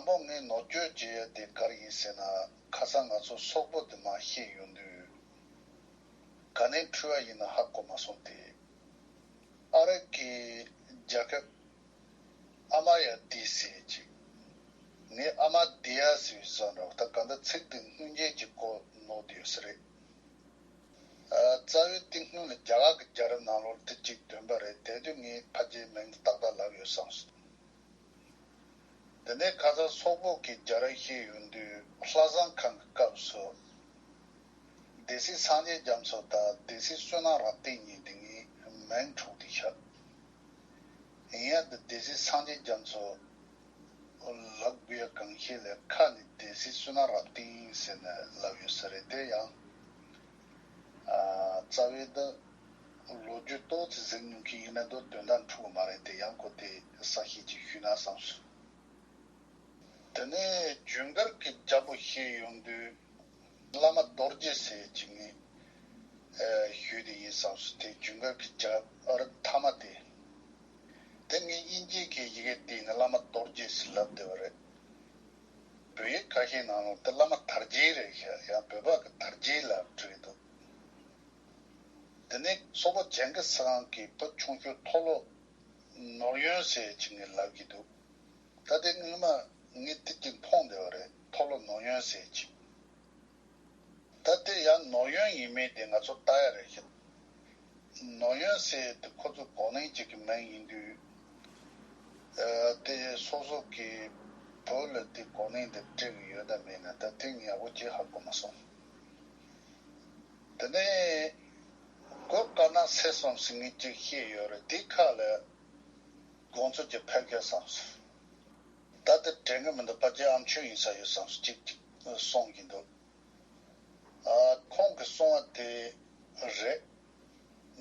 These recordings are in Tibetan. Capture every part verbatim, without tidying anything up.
ཨོ་ངས་ནོར་བཅོས་བྱེད་ཡ་དེ་ག་རེ་ཡིན་ཟེར་ན། ཁ་སང་ང་ཚོ་སོག་པོ་དེ་མར་བཤད་ཡོང་དུས། ག་ནས་འཁྲུལ་བ་ཡིན་ན་ཧ་གོ་མ་སོང་སྟེ། ཨ་རི་གི་རྒྱལ་ཁབ་ཨ་མ་ཡ་དེ་ཟེར་ཅིག་ངས་ཨ་མ་དེ་ཡ་ཟེར་བའི་བཟོ་འདྲ་བོ། ད་ག་འདི་ཚིག་དེ་སྔོན་ཆད་ཀྱི་གོ་ནོར་དེ་ཡོད་ས་རེད། ཨ། རྩ་བའི་སྟེང་སྔོན་ལ་རྒྱ་གར་གྱི་རྒྱལ་རབས་ནང་ལོགས་དེ་གཅིག་འདོན་པ་རེད། དེ་དུས་ངས་ཕལ་ཆེར་མིང་དེ་ཏག་ཏག་ལབ་ཡོད་བསམ་སོང་། དེ་ནས་ཁ་སང་སོག་པོ་གི་རྒྱལ་རབས་བཤད་ཡོང་དུས། ལྷ་བཟང་ཁང་གི་སྐབས་སུ་སྡེ་སྲིད་སངས་རྒྱས་རྒྱ་མཚོ་དང་སྡེ་སྲིད་བསོད་ནམས་རབ་བརྟན་གཉིས་དེ་གཉིས་མིང་འཁྲུགས་ཏེ་བཞག་ཡིན་ཡང་དེ་སྡེ་སྲིད་སངས་རྒྱས་རྒྱ་མཚོ་ལབ་དགོས་ཡ་གང་ཤེས་ལས། ཁ་ནས་སྡེ་སྲིད་བསོད་ནམས་རབ་བརྟན་ཟེར་ནས་ལབ་ཡོད་ས་རེད། དེ་ཡང་ཨ། རྩ་བའི་འདི་ལོ་རྒྱུས་ཏོག་ཙམ་གཟིགས་མྱོང་མཁན་ཡིན་ན་འདུག་དོན་དག་འཁྲུག་གི་མ་རེད་དེ། ཡང་ཁོ་དེ་གསལ་བཤད་ཅིག་ཞུས་ན་བསམ་སོང་། དེ་ནས་ཇུན་གར་གྱི་རྒྱལ་པོ་བཤད་ཡོང་དུས། བླ་མ་རྡོ་རྗེ་ཟེར་ཅིག་ངས་ཨ་ཞུས་དེ་ཡིན་བསམ་སོང་། དེ་ཇུན་གར་གྱི་རྒྱལ་རབས་མཐའ་མ་དེ། དེ་ངས་དབྱིན་ཇིའི་གི་ཡི་གེ་བལྟས་ནས་བླ་མ་རྡོ་རྗེ་ཟེར་ལབ་བསྡད་པ་རེད། བོད་ཡིག་ཁ་ཤས་ནང་ལ་དེ་བླ་མ་དར་རྒྱས་རེད་ཤག་ཡང་བོད་པ་གི་དར་རྒྱས་ལབ་བྲིས་འདུག་དེ་ནས་སོག་པོ་ཇིང་གི་སི་ཁཱན་གྱི་བུ་ཆུང་ཤོས་མཐོ་སློབ་ནོར་གཡོན་ཟེར་ཅིག་ངས་ལབ་ཀྱི་འདུག་ད་དེ་སྔོན་མ་ངས་དེ་གཅིག་མཐོང་བསྡད་པ་རེད། མཐོ་སློབ་ནོར་གཡོན་ཟེར་ཅིག་ད་དེ་ཡང་ནོར་གཡོན་ཡིན་མིན་དེ་ང་ཚོ་ལྟ་ཡ་རེད་ཤག་ནོར་གཡོན་ཟེར་དེ་ཁོ་ཚོ་གོ་གླེང་ཅིག་གི་མིང་ཡིན་དུས། ཨ། དེ་སོ་སོ་གི་བོད་ལ་དེ་གོ་གླེང་དེ་སྤྲད་གི་ཡོད་དམ་མེད་ན་ད་དེ་ངས་ཡག་པོ་ཅིག་ཧ་གོ་མ་སོང་། དེ་ནས་གོ་དཀར་ནག་སེར་གསུམ་ཟེར་མཁན་ཅིག་བཤད་ཡོད་རེད། དེ་ཁ་ལ་དགོངས་ཚུལ་ཅིག་ཕེབས་ཀྱི་བསམ་སོང་། ད་དེ་དྲན་གི་མི་འདུག་ཕལ་ཆེར་ཨ་མཆོག་ཡིན་ས་ཡོད་བསམ་སོང་། ཅིག་ཅིག་གསུང་གི་འདུག་ཨ། ཁོང་གིས་གསུང་བ་དེ་རེད།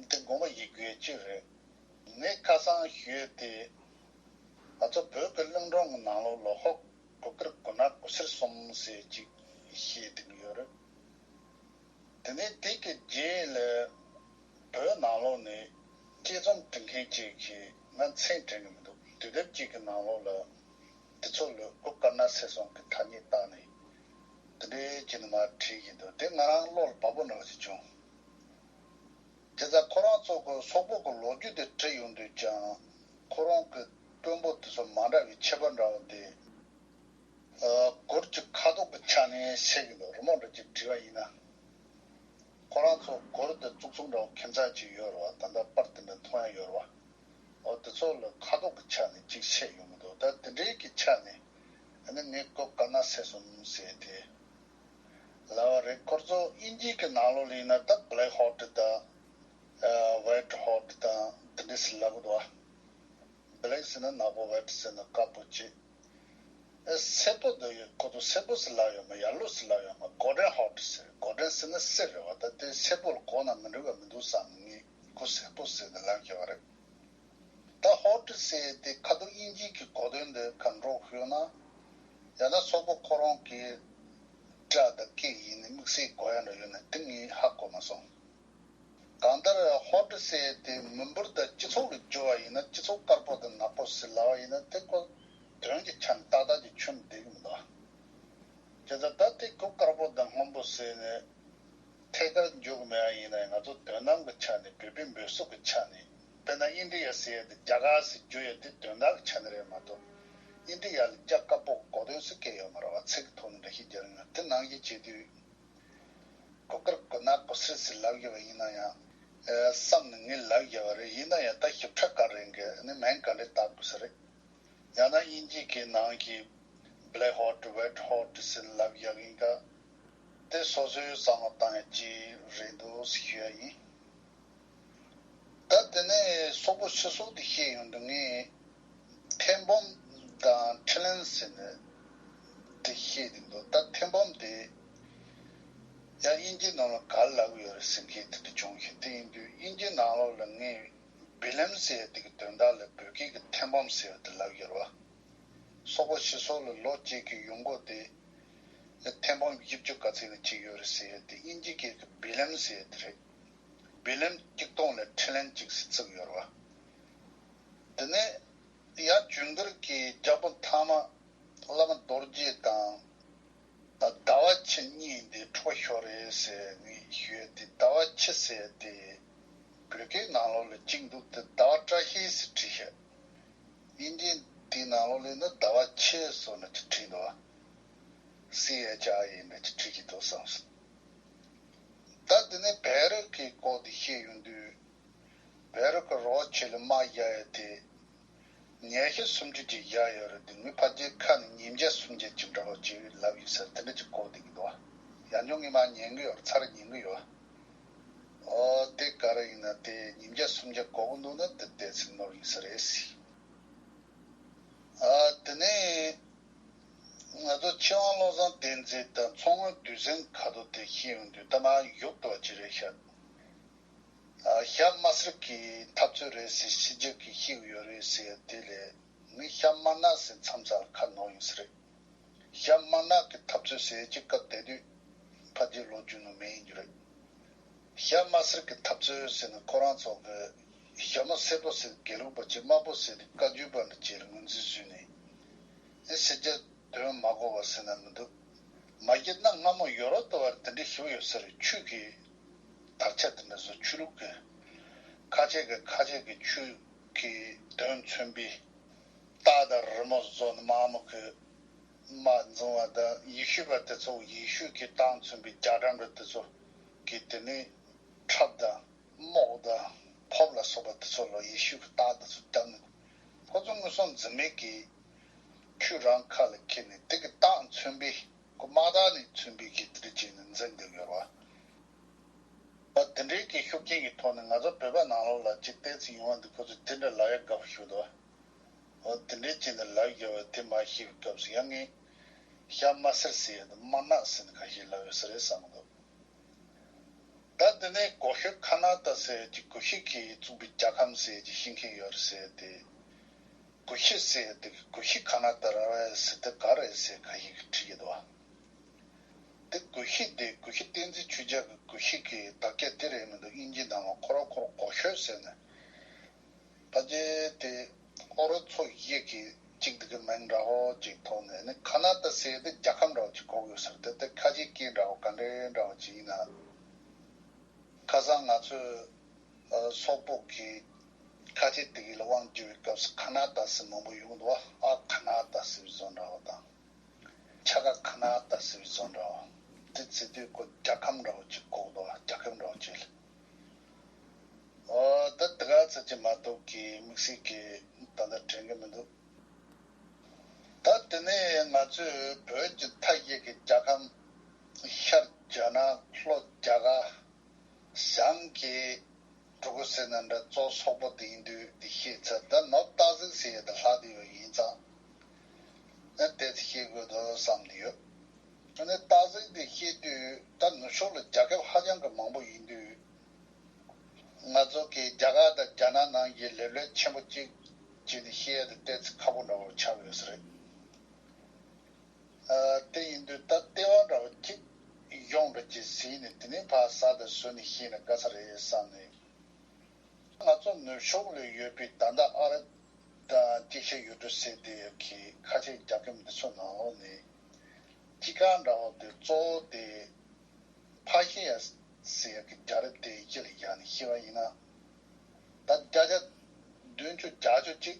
འདི་དགོངས་པ་ཡིད་དགོས་ཅིག་རེད། ངས་ཁ་སང་ཞུས་ཏེ། ང་ཚོ་བོད་ཀྱི་གླིང་སྒྲུང་གི་ནང་ལོགས་ལ་ཧོར་གུར་དཀར་གུར་ནག་གུར་སེར་གསུམ་ཟེར་ཅིག་བཤད་བསྡད་ཀྱི་ཡོད་རེད། དེ་ནས་དེ་གི་རྗེས་ལ་བོད་ནང་ལོགས་ནས་དཔྱད་རྩོམ་འབྲི་མཁན་ཅིག་གིས། ང་མཚན་དྲན་གི་མི་འདུག་དུས་དེབ་ཅིག་གི་ནང་ལོགས་ལ་དེ་ཚོ་ལ་གུར་དཀར་ནག་སེར་གསུམ་གི་ཐ་སྙད་བཏགས་ནས་དེ་འདྲའི་ཅིག་ནས་མར་བྲིས་ཀྱི་འདུག་དེ་ང་རང་བློ་ལ་བབས་པོ་འདྲ་བ་ཞིག་བྱུང་། དེ་ཙང་ཁོ་རང་ཚོ་གི་སོག་པོ་གི་ལོ་རྒྱུས་དེ་བྲིས་ཡོང་དུས་ཀྱང་། ཁོ་རང་གི་དཔོན་པོ་དེ་ཚོ་མ་འདྲ་བའི་ཁྱད་པར་འདྲ་བོ་དེ། ཨ། གུར་གྱི་ཁ་དོག་གི་ཆ་ནས་བཤད་ཀྱི་འདུག་རི་མོ་འདྲ་ཅིག་བྲིས་པ་ཡིན་ན། ཁོ་རང་ཚོ་གུར་དེ་བཙུགས་བཙུགས་འདྲ་བོ་ཁྱིམ་ཚང་ཅིག་ཡོད་རེད་བ། ད་ལྟ་པར་དེ་འདྲ་མཐོང་ཡ་ཡོད་རེད་བ། འོ་དེ་ཚོ་ལ་ཁ་དོག་གི་ཆ་ནས་ཅིག་བཤད་ཡོང་གི་འདུག་ད་དེ་འདྲའི་གི་ཆ་ནས་ཨ་ནི་ངས་གུར་དཀར་ནག་སེར་གསུམ་ཟེར་དེ་ལབ་པ་རེད། ཁོ་ཚོ་དབྱིན་ཇི་གི་ནང་ལོགས་ལ་ཡིན་ན་ད་Black Hot དང་། ཨ། White Hot དང་དེ་འདྲ་ཟེར་ལབ་གི་འདུག་བ། Black ཟེར་ན་ནག་པོ། White ཟེར་ན་དཀར་པོ་བྱས། ཨ། སེར་པོ་འདི་ཡོད། ཁོ་ཚོ་སེར་པོ་ཟེར་ལབ་ཡོད་མ། Yellow ཟེར་ལབ་ཡོད་མ། Golden Hot ཟེར། Golden ཟེར་ན་སེར་རེད་བ། ད་དེ་སེར་པོ་ལ་གོ་ན་མི་འགྲིག་པ་མི་འདུག་བསམ་ནས་ངས་ཁོ་སེར་པོ་ཟེར་ནས་ལབ་བཞག་པ་རེད། ད་Hot ཟེར་དེ་ཁ་ཐུག་དབྱིན་ཇིའི་གི་གོ་དོན་འདི་ག་འདྲ་ཤོད་ན། ཡང་ན་སོག་པོ་ཁོ་རང་གི་སྒྲ་དང་སྐད་ཡིན་ནི་དམིགས་བསལ་གོ་ཡ་འདྲ་ཡོད་ན་དེ་ངས་ཧ་གོ་མ་སོང་། གང་ལྟར་Hot ཟེར་དེ་མི་འབོར་དང་སྤྱི་ཚོགས་ལ་བསྒྱུར་བ་ཡིན་ན། སྤྱི་ཚོགས་དཀར་པོ་དང་ནག་པོ་ཟེར་ལབ་པ་ཡིན་ན། དེ་ཁོ་དོན་གྱི་ཆ་ནས་ཏག་ཏག་ཅིག་ཁྱོན་ནས་བསྡད་ཀྱི་མི་འདུག་དེ་ལྟར་ད་དེ་གུར་དཀར་པོ་དང་སྔོན་པོ་ཟེར་ནས་ཐད་ཀར་འཇོག་མེད་པ་ཡིན་ན་ཡང་། ང་ཚོ་དོན་དམ་གྱི་ཆ་ནས། བོད་པའི་འབོད་སྲོལ་གྱི་ཆ་ནས། དཔེར་ན་ཨིན་ཌི་ཡ་ཟེར་ཡ་དེ་རྒྱ་གར་ཟེར་བསྒྱུར་ཡ་དེ་དོན་དག་གི་ཆ་ནས་རེད་མ་གཏོགས། ཨིན་ཌི་ཡ་ལ་རྒྱ་དཀར་པོ་གོ་དོན་ཟེར་སྐད་ཡོད་མ་རེད་བ། ཚིག་གི་ཐོག་ནས་འགྲེལ་བཤད་རྒྱག་ཡོང་དེ་ནང་བཞིན་བྱེད་དུས། གུར་དཀར་གུར་ནག་གུར་སེར་ཟེར་ལབ་བཞག་པ་ཡིན་ན་ཡང་། ཨ། བསམ་ནས་ངས་ལབ་བཞག་པ་རེད། ཡིན་ན་ཡང་ད་ཞིབ་ཕྲ་ག་རེ་གི་ནི་མིང་ག་འདྲ་བཏགས་དགོས་ས་རེད། ཡང་ན་དབྱིན་ཇི་གི་ནང་གི་Black Hot White Hot ཟེར་ལབ་བཞག་ཡིན་ཀ། དེ་སོ་སོའི་བསམ་བློ་བཏང་ཡ་ཅིག་རེད་འདུག་ཞུ་ཡ་ཡིན། ད་དེ་ནས་སོག་པོ་ཕྱི་སོག་དེ་བཤད་ཡོང་དུས་ངས་ཐེན་སྦོམ་དང་ཁྲི་ལན་ཟེར་ནས་དེ་བཤད་དེ་འདུག་ད་ཐེན་སྦོམ་དེ་ཡང་དབྱིན་ཇི་ནང་ལ་ག་ལབ་ཡོད་རེད་ཟེར་མཁན་དེ་འདྲ་བྱུང་ཞིང་། དེ་ཡིན་དུས་དབྱིན་ཇི་ནང་ལོགས་ལ་ངས་བི་ལེམ་ཟེར་ཡ་དེ་གི་དོན་དག་ལ་བོད་སྐད་ཀྱི་ཐེན་སྦོམ་ཟེར་བ་དེ་ལབ་ཡོད་རེད་བ། སོག་པོ་ཕྱི་སོག་ལ་ལོ་གཅིག་གི་ཡོང་སྒོ་དེ་ཐེན་སྦོམ་བཞི་བཅུ་ག་ཚོད་ལ་ཅིག་ཡོད་རེད་ཟེར་ཡ་དེ་དབྱིན་ཇི་སྐད་ཀྱི་བི་ལེམ་ཟེར་ཡ་དེ་རེད། བི་ལེམ་གཅིག་སྟོང་ལ་ཁྲི་ལན་གཅིག་ཟེར་བརྩི་གི་ཡོད་རེད་བ། དེ་ནས་ཡང་ཇུན་གར་གྱི་རྒྱལ་པོ་མཐའ་མ་བླ་མ་ རྡོ་རྗེ་དང་ཟླ་བ་ཕྱེད་གཉིས་འདི་འཕྲོ་ཤོར་རེད་ཟེར་ངས་ཞུས་ཏེ། ཟླ་བ་ཕྱེད་ཟེར་ཏེ་བོད་སྐད་ནང་ལོགས་ལ་གཅིག་འདུག་སྟེ། ཟླ་བ་བཀྲ་ཤིས་ཟེར་བྲིས་ཤག་དབྱིན་ཇི་དེའི་ནང་ལོགས་ལ་ན་ཟླ་བ་ཕྱེད་ཟེར་ནས་ཅིག་བྲིས་འདུག་སི་ཨེཆ་ཨའི་ཨེན་ཅིག་བྲིས་ཀྱི་འདུག་བསམ་སོང་། ད་དེ་ནས་བེ་རི་ཀའི་སྐོར་དེ་བཤད་ཡོང་དུས། བེ་རི་ཀ་རོ་ཆེ་ལ་དམག་བཞག་ཡ་དེ། ཉལ་ཞག་སུམ་ཅུ་ཅིག་བཞག་ཡོད་རེད་དེ། ངའི་ཕ་རྒྱལ་ཁ་ནས་ཉིན་བརྒྱ་སུམ་བརྒྱ་ཅིག་འདྲ་བོ་ཅིག་ལབ་ཡོད་ཟེར། དེ་འདྲ་ཅིག་གོ་བསྡད་ཀྱི་འདུག་ཡང་ཅུང་ངས་མར་ཉན་གྱི་ཡོད་རེད། ཚར་ཉན་གྱི་ཡོད། ཨོ་དེ་ག་རེ་ཡིན་ན་དེ་ཉིན་བརྒྱ་སུམ་བརྒྱ་གོ་གི་འདུག་ན་དེ་ཏོག་ཙམ་ནོར་ཡོད་ས་རེད། ཨ་དེ་ནས་ང་ཚོ་ཆོས་དབང་བློ་བཟང་བསྟན་འཛིན་དང་མཚོ་སྔོན་དུས་ཆེན་ཁ་ཐོག་དེ་བཤད་ཡོང་དུས། ད་མར་ཡུག་ཏོ་ཅི་རེད་ཤག་ཨ་ཞྭ་དམར་སེར་གྱི་འཐབ་རྩོད་རེད་ཟེར་ཕྱི་རྒྱལ་གྱིས་བཤད་ཡོད་རེད་ཟེར། དེ་ལས་ངས་ཞྭ་དམར་ནག་ཟེར་མཚམས་མཚམས་ལ་ཁ་ནོར་ཡོང་ས་རེད། ཞྭ་དམར་ནག་གི་འཐབ་རྩོད་ཟེར་གྱི་སྐབས་དེ་དུས་ཕ་རྒྱལ་ལོ་རྒྱུས་ནང་མེད་ཡིན་རྒྱུ་རེད། ཞྭ་དམར་སེར་གྱི་འཐབ་རྩོད་ཟེར་ན་ཁོ་རང་ཚོ་གི་ཞྭ་མོ་སེར་པོ་ཟེར་དགེ་ལུགས་པ་བྱས། དམར་པོ་ཟེར་དེ་བཀའ་བརྒྱུད་པ་འདྲ་བྱས་ལ་ངོས་འཛིན་བཟོས་ནས། ཨེ་ཕྱི་རྒྱལ་དོན་མ་གོ་བ་ཟེར་ན་མི་འདུག་མ་གཞི་གནའ་སྔ་མོ་ཡོ་རོབ་ཏུ་བར་དེ་འདྲའི་ཞུ་ཡོད་ས་རེད། ཆོས་ཀྱི་དར་ཆ་དེ་འདྲ་བཟོ། ཆོས་ལུགས་ཀྱི་ཁ་ཆེ་གི་ཁ་ཆེ་གི་ཆོས་ཀྱི་དོན་མཚོན་པའི་རྟ་དང་རི་མོ་བཟོ་ནས་དམག་མི་གི་དམག་འཛིང་བ་དང་། ཡེ་ཤུ་པ་དེ་ཚོ་ཡེ་ཤུ་གི་རྟགས་མཚོན་པའི་རྒྱ་གྲམ་རེད། དེ་ཚོ་གི་དེ་ནས་ཁྲབ་དང་རྨོག་དང་ཕོབ་ལ་སོགས་པ་དེ་ཚོ་ལ་ཡེ་ཤུ་གི་རྟགས་དེ་ཚོ་བཏབ་ནས། ཁོ་ཚོ་དངོས་སུ་འཛིང་མེད་ཀྱི་ཆོས་རང་ཁ་ལ་འཁྱེར་ནས། དེ་གི་རྟགས་མཚོན་པའི་གོ་མ་དག་ནས་མཚོན་པའི་གི་དེ་འདྲ་བྱས་ནས་འཛིང་བསྡད་ཡོད་རེད་བ། དེ་འདྲའི་གི་ཤུགས་རྐྱེན་གྱི་ཐོག་ནས་ང་ཚོ་བོད་པ་ནང་ལོགས་ལ་ཅིག་ཏོག་ཙམ་ཡོང་བ་འདུག་ཁོ་ཚོས་དེ་འདྲ་ལབ་ཡ་དགའ་པོ་ཞིག་འདུག་འོ་དེ་འདྲའི་ཅིག་ནས་ལབ་ཡོད་པ་དེ་མར་ཤེས་པའི་སྐབས་སུ་ཡང་ངས་ཞྭ་དམར་སེར་ཟེར་ཡ་དང་དམར་ནག་ཟེར་ནས་ཁ་ཤས་ལབ་ཡོད་ས་རེད་བསམ་གི་འདུག་ད་དེ་ནས་གོ་ཤོད་ཁ་ན་ཏ་ཟེར་གྱི་གོ་ཤོད་ཀྱིས་བཙུགས་པའི་རྒྱལ་ཁམས་ཟེར་གྱི་ཤེས་མཁན་ཡོད་རེད་ཟེར་ཏེ། གོ་ཤོད་ཟེར་དེ་གོ་ཤོད་ཁ་ན་ཏ་ར་བ་ཟེར་དེ་ག་རེད་ཟེར་ཁ་ཤས་ཀྱིས་དྲིས་ཀྱི་འདུག་དེ་གོ་ཤོད་དེ་གོ་ཤོད་བསྟན་འཛིན་ཆོས་རྒྱལ་གྱི་གོ་ཤོད་ཀྱི་དག་ཆ་དེ་རེད་མི་འདུག་དབྱིན་ཇི་ནང་ལ་ཁོ་རང་ཁོ་རང་གོ་ཤོད་ཟེར་ནས། ཕལ་ཆེར་དེ་ཨོ་རོད་ཚོ་བཞི་གི་གཅིག་དེ་གི་མིང་འདྲ་བོ་ཅིག་ཐོག་ནས་ནི་ཁ་ན་ཏ་ཟེར་དེ་རྒྱལ་ཁམས་འདྲ་བོ་ཅིག་གོ་དགོས་ཟེར། དེ་དེ་ཁ་ཆེ་སྐད་འདྲ་བོ་ག་འདྲའི་འདྲ་བོ་ཅིག་ཡིན་ན། ཁ་སང་ང་ཚོས་ཨ་སོག་པོ་གི་ཁ་ཆེ་དེ་གི་ལ་དབང་བསྒྱུར་བའི་སྐབས་སུ་ཁ་ན་ཏ་ཟེར་མང་པོ་ཡོང་འདུག་ཨ་ཁ་ན་ཏ་ཟེར་བའི་བཟོ་འདྲ་བོ་དང་། ཆ་ག་ཁ་ན་ཏ་ཟེར་བའི་བཟོ་འདྲ་བོ། དེ་ཟེར་དུས་ཁོ་རྒྱལ་ཁམས་འདྲ་བོ་ཅིག་གོ་འདུག་རྒྱལ་ཁམས་འདྲ་བོ་ཅིག་ལ། ཨོ་ད་དེ་ག་ཚོད་ཅིག་མ་གཏོགས་ཀྱི་དམིགས་བསལ་གྱི་ད་ལྟ་དྲན་གྱི་མི་འདུག་ད་དེ་ནས་ང་ཚོས་བོད་ཀྱི་མཐའ་བཞི་གི་རྒྱལ་ཁམས། ཤར་རྒྱ་ནག་ལྷོ་རྒྱ་གར། བྱང་གི་འབྲུ་གུ་ཟེར་ན་འདྲ། གཙོ་སོག་པོ་དེ་ཡིན་དུས་དེ་ཤེས་ཚར། ད་ནོར་སྟག་གཟིག་ཟེར་ཡ་དེ་ལྷག་བསྡད་ཡོད་ཡིན་ཙང་། ཨ་དེ་ཚོ་ཤེས་དགོས་འདུག་བསམ་གྱི་ཡོད། ཨ་ནི་སྟག་གཟིག་དེ་ཤེས་དུས་ད་ནུབ་ཕྱོགས་ལ་རྒྱལ་ཁབ་ཧ་ཅང་གི་མང་པོ་ཡིན་དུས། ང་ཚོ་གིས་རྒྱ་གར་དང་རྒྱ་ནག་ནང་གི་ལེབ་ལེབ་ཆེན་པོ་གཅིག་བྱས་ནས་བཤད་ཡ་དེ་ཏོག་ཙམ་ཁག་པོ་འདྲ་བོ་ཆགས་ཡོད་ས་རེད། ཨ་དེ་ཡིན་དུས་ད་ལྟེ་བ་འདྲ་བོ་གཅིག་གཞུང་འདྲ་ཅིག་ཟིན་ནས། དེ་ནས་ཕར་ས་དེ་བཟོས་ནས་བཤད་ན་དགའ་ས་རེད་བསམ་ནས། ང་ཚོ་ནུབ་ཕྱོགས་ལ་ཡོད་པའི་ད་ལྟ་ཨ་རི་དང་ཅེ་ཤ་ཡུལ་གྲུ་ཟེར་དེ་གི་ཁ་ཆེ་རྒྱལ་ཁབ་འདི་ཚོ་ནང་ལོགས་ནས་དཀྱིལ་ཁ་འདྲ་བོ་དེ་གཙོ་བོ་དེ་ཕ་ཤི་ཡ་ཟེར་ཡ་གི་རྒྱལ་རབས་དེ་ཡི་གེ་ལ་བཞག་ནས་བཤད་པ་ཡིན་ན། ད་བརྒྱ་ཆ་བདུན་ཅུ་བརྒྱད་ཅུ་ཅིག་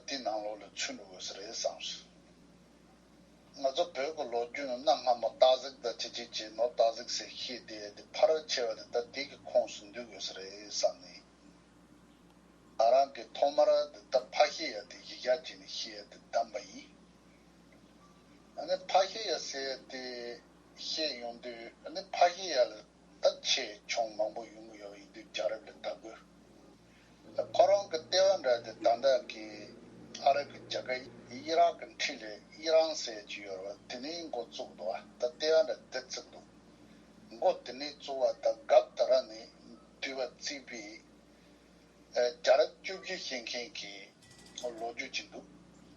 དེ་ནང་ལོགས་ལ་ཚུད་འགྲོ་དགོས་ས་རེད་བསམ་སོང་། ང་ཚོ་བོད་ཀྱི་ལོ་རྒྱུས་ནང་གནའ་སྔ་མོ་སྟག་གཟིག་དང་ཅི་ཅི་བྱས། ནོར་སྟག་གཟིག་ཟེར་བཤད་དེ་དེ་ཕལ་ཆེ་བ་དེ་ད་དེ་གི་ཁོངས་སུ་འདུས་དགོས་ས་རེད་བསམ་ནས། ང་རང་གིས་ཐོག་མར་དེ་ད་ཕ་ཤི་ཡ་དེ་གཞི་བཞག་བྱས་ནས་བཤད་ཡ་དེ་བདམས་པ་ཡིན། ཨ་ནི་ཕ་ཤི་ཡ་ཟེར་ཡ་དེ་བཤད་ཡོང་དུས། ཨ་ནི་ཕ་ཤི་ཡ་ལ་ད་ཆེ་ཆུང་མང་པོ་ཡོང་གི་ཡོད་ཡིན་དུས། རྒྱལ་རབས་ལ་ད་དགོས། ཁོ་རང་གི་ལྟེ་བ་འདྲ་དེ་ད་ལྟ་གི་ཨ་རི་གི་རྒྱ་གར་ཨི་རག་གི་འཁྲིས་ལ་ཨི་རན་ཟེར་གྱི་ཡོད་རེད་བ། དེ་ནས་འགོ་བཙུགས་འདུག་བ། ད་ལྟེ་བ་འདྲ་དེ་བཙུགས་འདུག་འགོ་དེ་ནས་བཙུགས་པ་དང་སྐབས་དེ་ར་ནས་དུས་བ་བརྩིས་པའི་ཨ་རྒྱལ་རབས་བཅུ་བཞི་བཤད་མཁན་གྱི་ལོ་རྒྱུས་ཅིག་འདུག་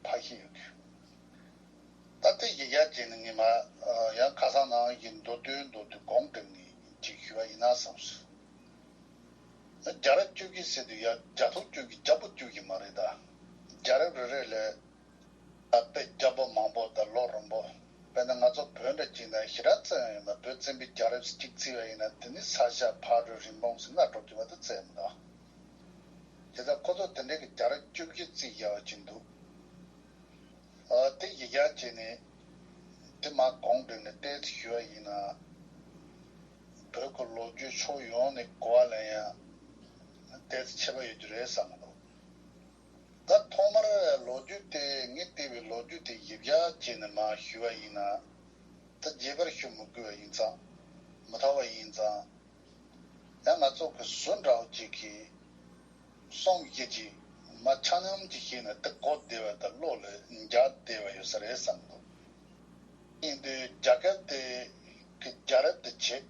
ཕ་ཤི་ཡ་གི། ད་ལྟ་གཞི་བཞག་བྱས་ནས་ངས་མར་ཡང་ཁ་སང་ནང་བཞིན་མདོར་བསྡུས་མདོར་བསྡུས་གོང་དྲན་ནས་ཅིག་ཞུས་པ་ཡིན་ན་བསམས་སོང་། རྒྱལ་རབས་བཅུ་བཞི་ཟེར་དུས་ཡ་རྒྱ་ཐོ་བཅུ་བཞི། རྒྱལ་པོ་བཅུ་བཞི་མ་རེད་ད། རྒྱལ་རབས་རེ་རེ་ལ་ད་དཔེ་རྒྱལ་པོ་མང་པོ་དང་ལོ་ བསྟན་པའི་རྒྱལ་རབས་གཅིག་བརྩིས་པ་ཡིན་ན། དེ་ནི་ས་སྐྱ་ཕག་གྲུ་རིན་སྤུངས་ཟེར་ན་འགྲོ་རྒྱུ་མ་གཏོགས་བཙལ་མི་འདུག་དེ་ལྟར་ཁོ་ཚོ་དེ་འདྲའི་གི་རྒྱལ་རབས་བཅུ་བཞི་བརྩིས་བཞག་པ་ཅིག་འདུག་ཨ། དེ་ཡི་ག་བྱས་ནས་དེ་མར་གོང་བསྒྲིགས་ནས་ཏོག་ཙམ་ཞུ་བ་ཡིན་ན། བོད་ཀྱི་ལོ་རྒྱུས་ཕྱོགས་ཡོངས་ནས་གོ་བ་ལེན་ཡ་ཏོག་ཙམ་ཁྱད་པར་ཡོད་རྒྱུ་རེད་བསམ་གྱི་འདུག་ད་ཐོག་མར་ལོ་རྒྱུས་དེ། ངས་བལྟས་པའི་ལོ་རྒྱུས་དེ་ཡི་ག་བྱས་ནས་མར་ཞུ་བ་ཡིན་ན། ད་རྒྱས་པར་ཞུ་མི་དགོས་པ་ཡིན་ཙང་། མི་ཐོག་པ་ཡིན་ཙང་། ཡང་ང་ཚོ་གི་ཟུར་འདྲ་བོ་ཅིག་གིས་གསུང་བཤད་ཅིག་མ་ཆ་སྙོམས་ཅིག་བཤད་ན་དེ་གོ་བདེ་བ་དང་བློ་ལ་འཇགས་བདེ་བ་ཡོད་ས་རེད་བསམ་འདུག་ཡིན་དུས་རྒྱལ་ཁབ་དེ་གི་རྒྱལ་རབས་དེ་བྱེད།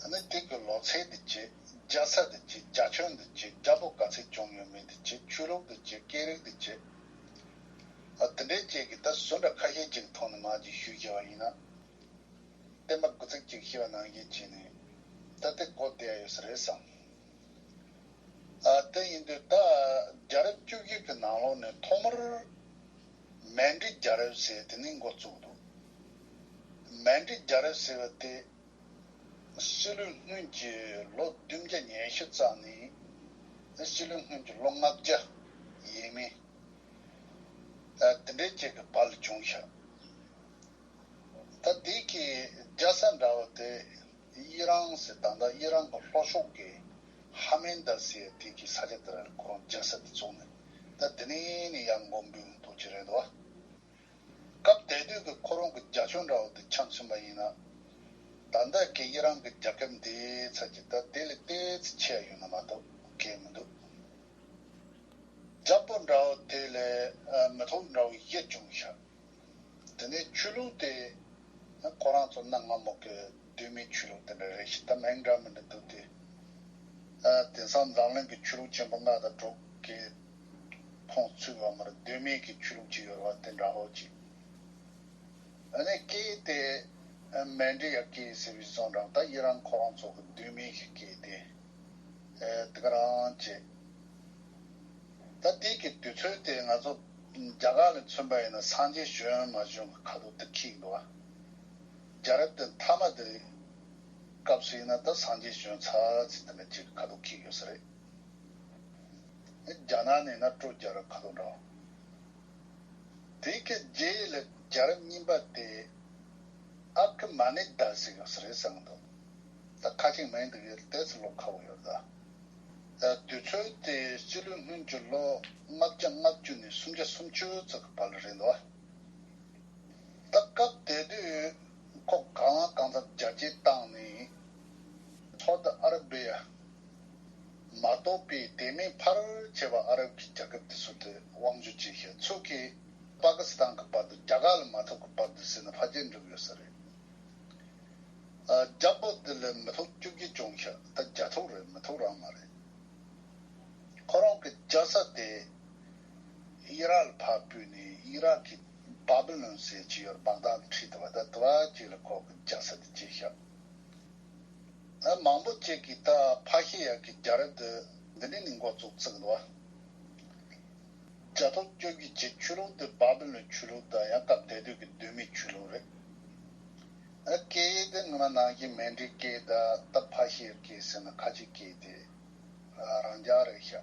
ཨ་ནི་དེ་གི་ལོ་ཚད་དེ་བྱེད། རྒྱལ་ས་དེ་བྱེད། རྒྱལ་ཁྱོན་དེ་བྱེད། རྒྱལ་པོ་ག་ཚད་བྱུང་ཡོད་མེད་དེ་བྱེད། ཆོས་ལུགས་དེ་བྱེད། སྐད་རིགས་དེ་བྱེད། ཨ། དེ་འདྲའི་བཅས་ཀྱི་ད་ཟུར་འདྲ་ཁ་ཤས་ཅིག་ཐོག་ནས་མར་ཅིག་ཞུས་བཞག་པ་ཡིན་ན། བསྟན་པ་དགུ་ཚིགས་གཅིག་ཞེས་པ་ནང་བཞིན་བྱས་ནས་ད་དེ་གོ་བདེ་ཡ་ཡོད་ས་རེད་བསམ། ཨ། དེ་ཡིན་དུས་ད་རྒྱལ་རབས་བཅུ་བཞི་གི་ནང་ལོགས་ནས་ཐོག་མར་མཎྜལ་རྒྱལ་རབས་ཟེར་དེ་ནས་འགོ་བཙུགས་འདུག་མཎྜལ་རྒྱལ་རབས་ཟེར་བ་དེ་སྲིད་བློན་སྔོན་གྱི་ལོ་བདུན་བརྒྱ་ཉི་ཤུ་ཙམ་ནས་སྲིད་བློན་སྔོན་གྱི་ལོ་ལྔ་བརྒྱ་ཡས་མས། ཨ། དེ་འདྲའི་བཅས་ཀྱི་བར་ལ་བྱུང་ཤག་ད་དེ་གི་རྒྱལ་ས་འདྲ་བོ་དེ་ཨི་རན་ཟེར། ད་ལྟ་ཨི་རན་གྱི་ལྷོ་ཕྱོགས་ཀྱི་ཧ་མན་ད་ཟེར་དེ་གི་ས་ཆ་དེ་ལ་ཁོ་རང་རྒྱལ་ས་དེ་བཙུགས་ནས། ད་དེ་ནས་ནི་ཡར་མགོ་འབུས་འདུག་ཅེས་རེད་འདུག་སྐབས་དེ་དུས་ཀྱི་ཁོ་རང་གི་རྒྱ་ཁྱོན་འདྲ་བོ་དེ་ཆ་མཚོན་པ་ཡིན་ན། ད་ལྟ་གི་ཨི་རན་གྱི་རྒྱལ་ཁབ་འདིའི་ཚད་ཀྱི་ད་དེ་ལས་ཏོག་ཙམ་ཆེ་བ་ཡོད་ན་མ་གཏོགས་གང་ཡང་མི་འདུག་རྒྱལ་པོ་འདྲ་བོ་དེ་ལས། ཨ། མི་ཐོག་འདྲ་བོ་བཞི་བྱུང་ཤག་དེ་ནས་ཆོས་ལུགས་དེ་ཁོ་རང་ཚོ་གནའ་སྔ་མོ་གི་གདོད་མའི་ཆོས་ལུགས་དེ་འདྲ་རེད་ཤག་ད་མིང་འདྲ་མི་འདྲ་འདུག་སྟེ། ཨ། དེང་སང་འཛམ་གླིང་གི་ཆོས་ལུགས་ཆེན་པོ་ལྔ་དང་དྲུག་གི་ཁོངས་ཚུད་པ་མ་རེད། གདོད་མའི་གི་ཆོས་ལུགས་ཅིག་ཡོད་རེད་བ། དེ་འདྲ་བོ་ཅིག་ཨ་ནི་སྐད་དེ་མཎྜལ་སྐད་ཟེར་བའི་བཟོ་འདྲ། ད་ཨི་རན་ཁོ་རང་ཚོ་གི་གདོད་མའི་གི་སྐད་དེ། ཨེ། དེ་ག་རང་བྱས། ད་དེ་གི་དུས་ཚོད་དེ་ང་ཚོ་རྒྱ་གར་ལ་མཚོན་པ་ཡིན་ན་སངས་རྒྱས་བྱོན་མ་བྱོན་གྱི་ཁ་ཐུག་དེ་འཁེལ་འདུག་བ། རྒྱལ་རབས་དེ་མཐའ་མ་དེ་སྐབས་སུ་ཡིན་ན་ད་སངས་རྒྱས་བྱོན་ཚར་ཚེ་དེ་འདྲ་ཅིག་གི་ཁ་ཐུག་འཁེལ་ཡོད་ས་རེད། རྒྱ་ནག་ནས་ན་སྤྲོ་རྒྱལ་རབས་ཁ་ཐུག་འདྲ་བ། དེ་གི་རྗེས་ལ་རྒྱལ་རབས་གཉིས་པ་དེ་ཨ་ཁི་མ་ནི་ད་ཟེར་ཡོད་ས་རེད་བསམ་གི་འདུག་ད་ཁ་ཅིག་མིང་འདི་གི་ཏོག་ཙམ་ཀློག་ཁག་པོ་ཡོད་ད། ད་དུས་ཚོད་དེ་སྤྱི་ལོའི་སྔོན་གྱི་ལོ་ལྔ་བརྒྱ་ལྔ་བཅུ་ནས་སུམ་བརྒྱ་སུམ་ཅུ་ཙམ་གི་བར་ལ་རེད་འདུག་ད་སྐབས་དེ་དུས་ཁོ་གང་ལ་གང་འཚམ་རྒྱ་སྐྱེད་བཏང་ནས། སའུ་ཏི་ཨ་ར་བི་ཡ་མ་གཏོགས་པའི་དེ་མིན་ཕལ་ཆེ་བ་ཨ་རབ་ཀྱི་རྒྱལ་ཁབ་དེ་ཚོ་དེ་དབང་སྒྱུར་བྱས་ཤག་ཚུར་གི་པ་ཀི་སི་ཐན་གྱི་བར་དུ། རྒྱ་གར་ལ་མ་ཐུག་གི་བར་དུ་ཟེར་ན་ཕལ་ཆེར་འགྲིག་ཡོད་ས་རེད། ཨ། རྒྱལ་པོ་དེ་ལ་མི་ཐོག་བཅུ་བཞི་བྱུང་ཤག་ད་རྒྱལ་ཐོག་རེད། མི་ཐོག་རང་མ་རེད། ཁོ་རང་གི་རྒྱལ་ས་དེ་ཨི་རག་ལ་ཕར་བུད་ནས། ཨི་རག་གི་བཱ་བི་ལོན་ཟེར་གྱི་ཡོད་རེད། བག་དང་ཁྲིད་དེ་བ། ད་དེ་བ་ཅིག་ལ་ཁོ་གི་རྒྱལ་ས་དེ་བྱས་ཤག་ཨ། མང་པོ་ཅིག་གིས་ད་ཕར་ཤི་ཡག་གི་རྒྱལ་རབས་དེ་འདི་ནས་ནི་འགོ་བཙུགས་ཚུགས་འདུག་བ། རྒྱལ་ཐོག་བཅུ་བཞི་བྱས། ཆོས་ལུགས་དེ་བཱ་བི་ལོན་ཆོས་ལུགས་དང་ཡང་སྐབས་དེ་དུས་ཀྱི་གདོད་མའི་ཆོས་ལུགས་རེད། ཨ། སྐད་ཡིག་དེ་སྔོན་མ་ནང་བཞིན་མཎྜལ་སྐད་དང་ད་ཕར་ཤི་ཡག་སྐད་ཟེར་ན་ཁ་ཆེ་སྐད་དེ་རང་འཇགས་རེད་ཤག་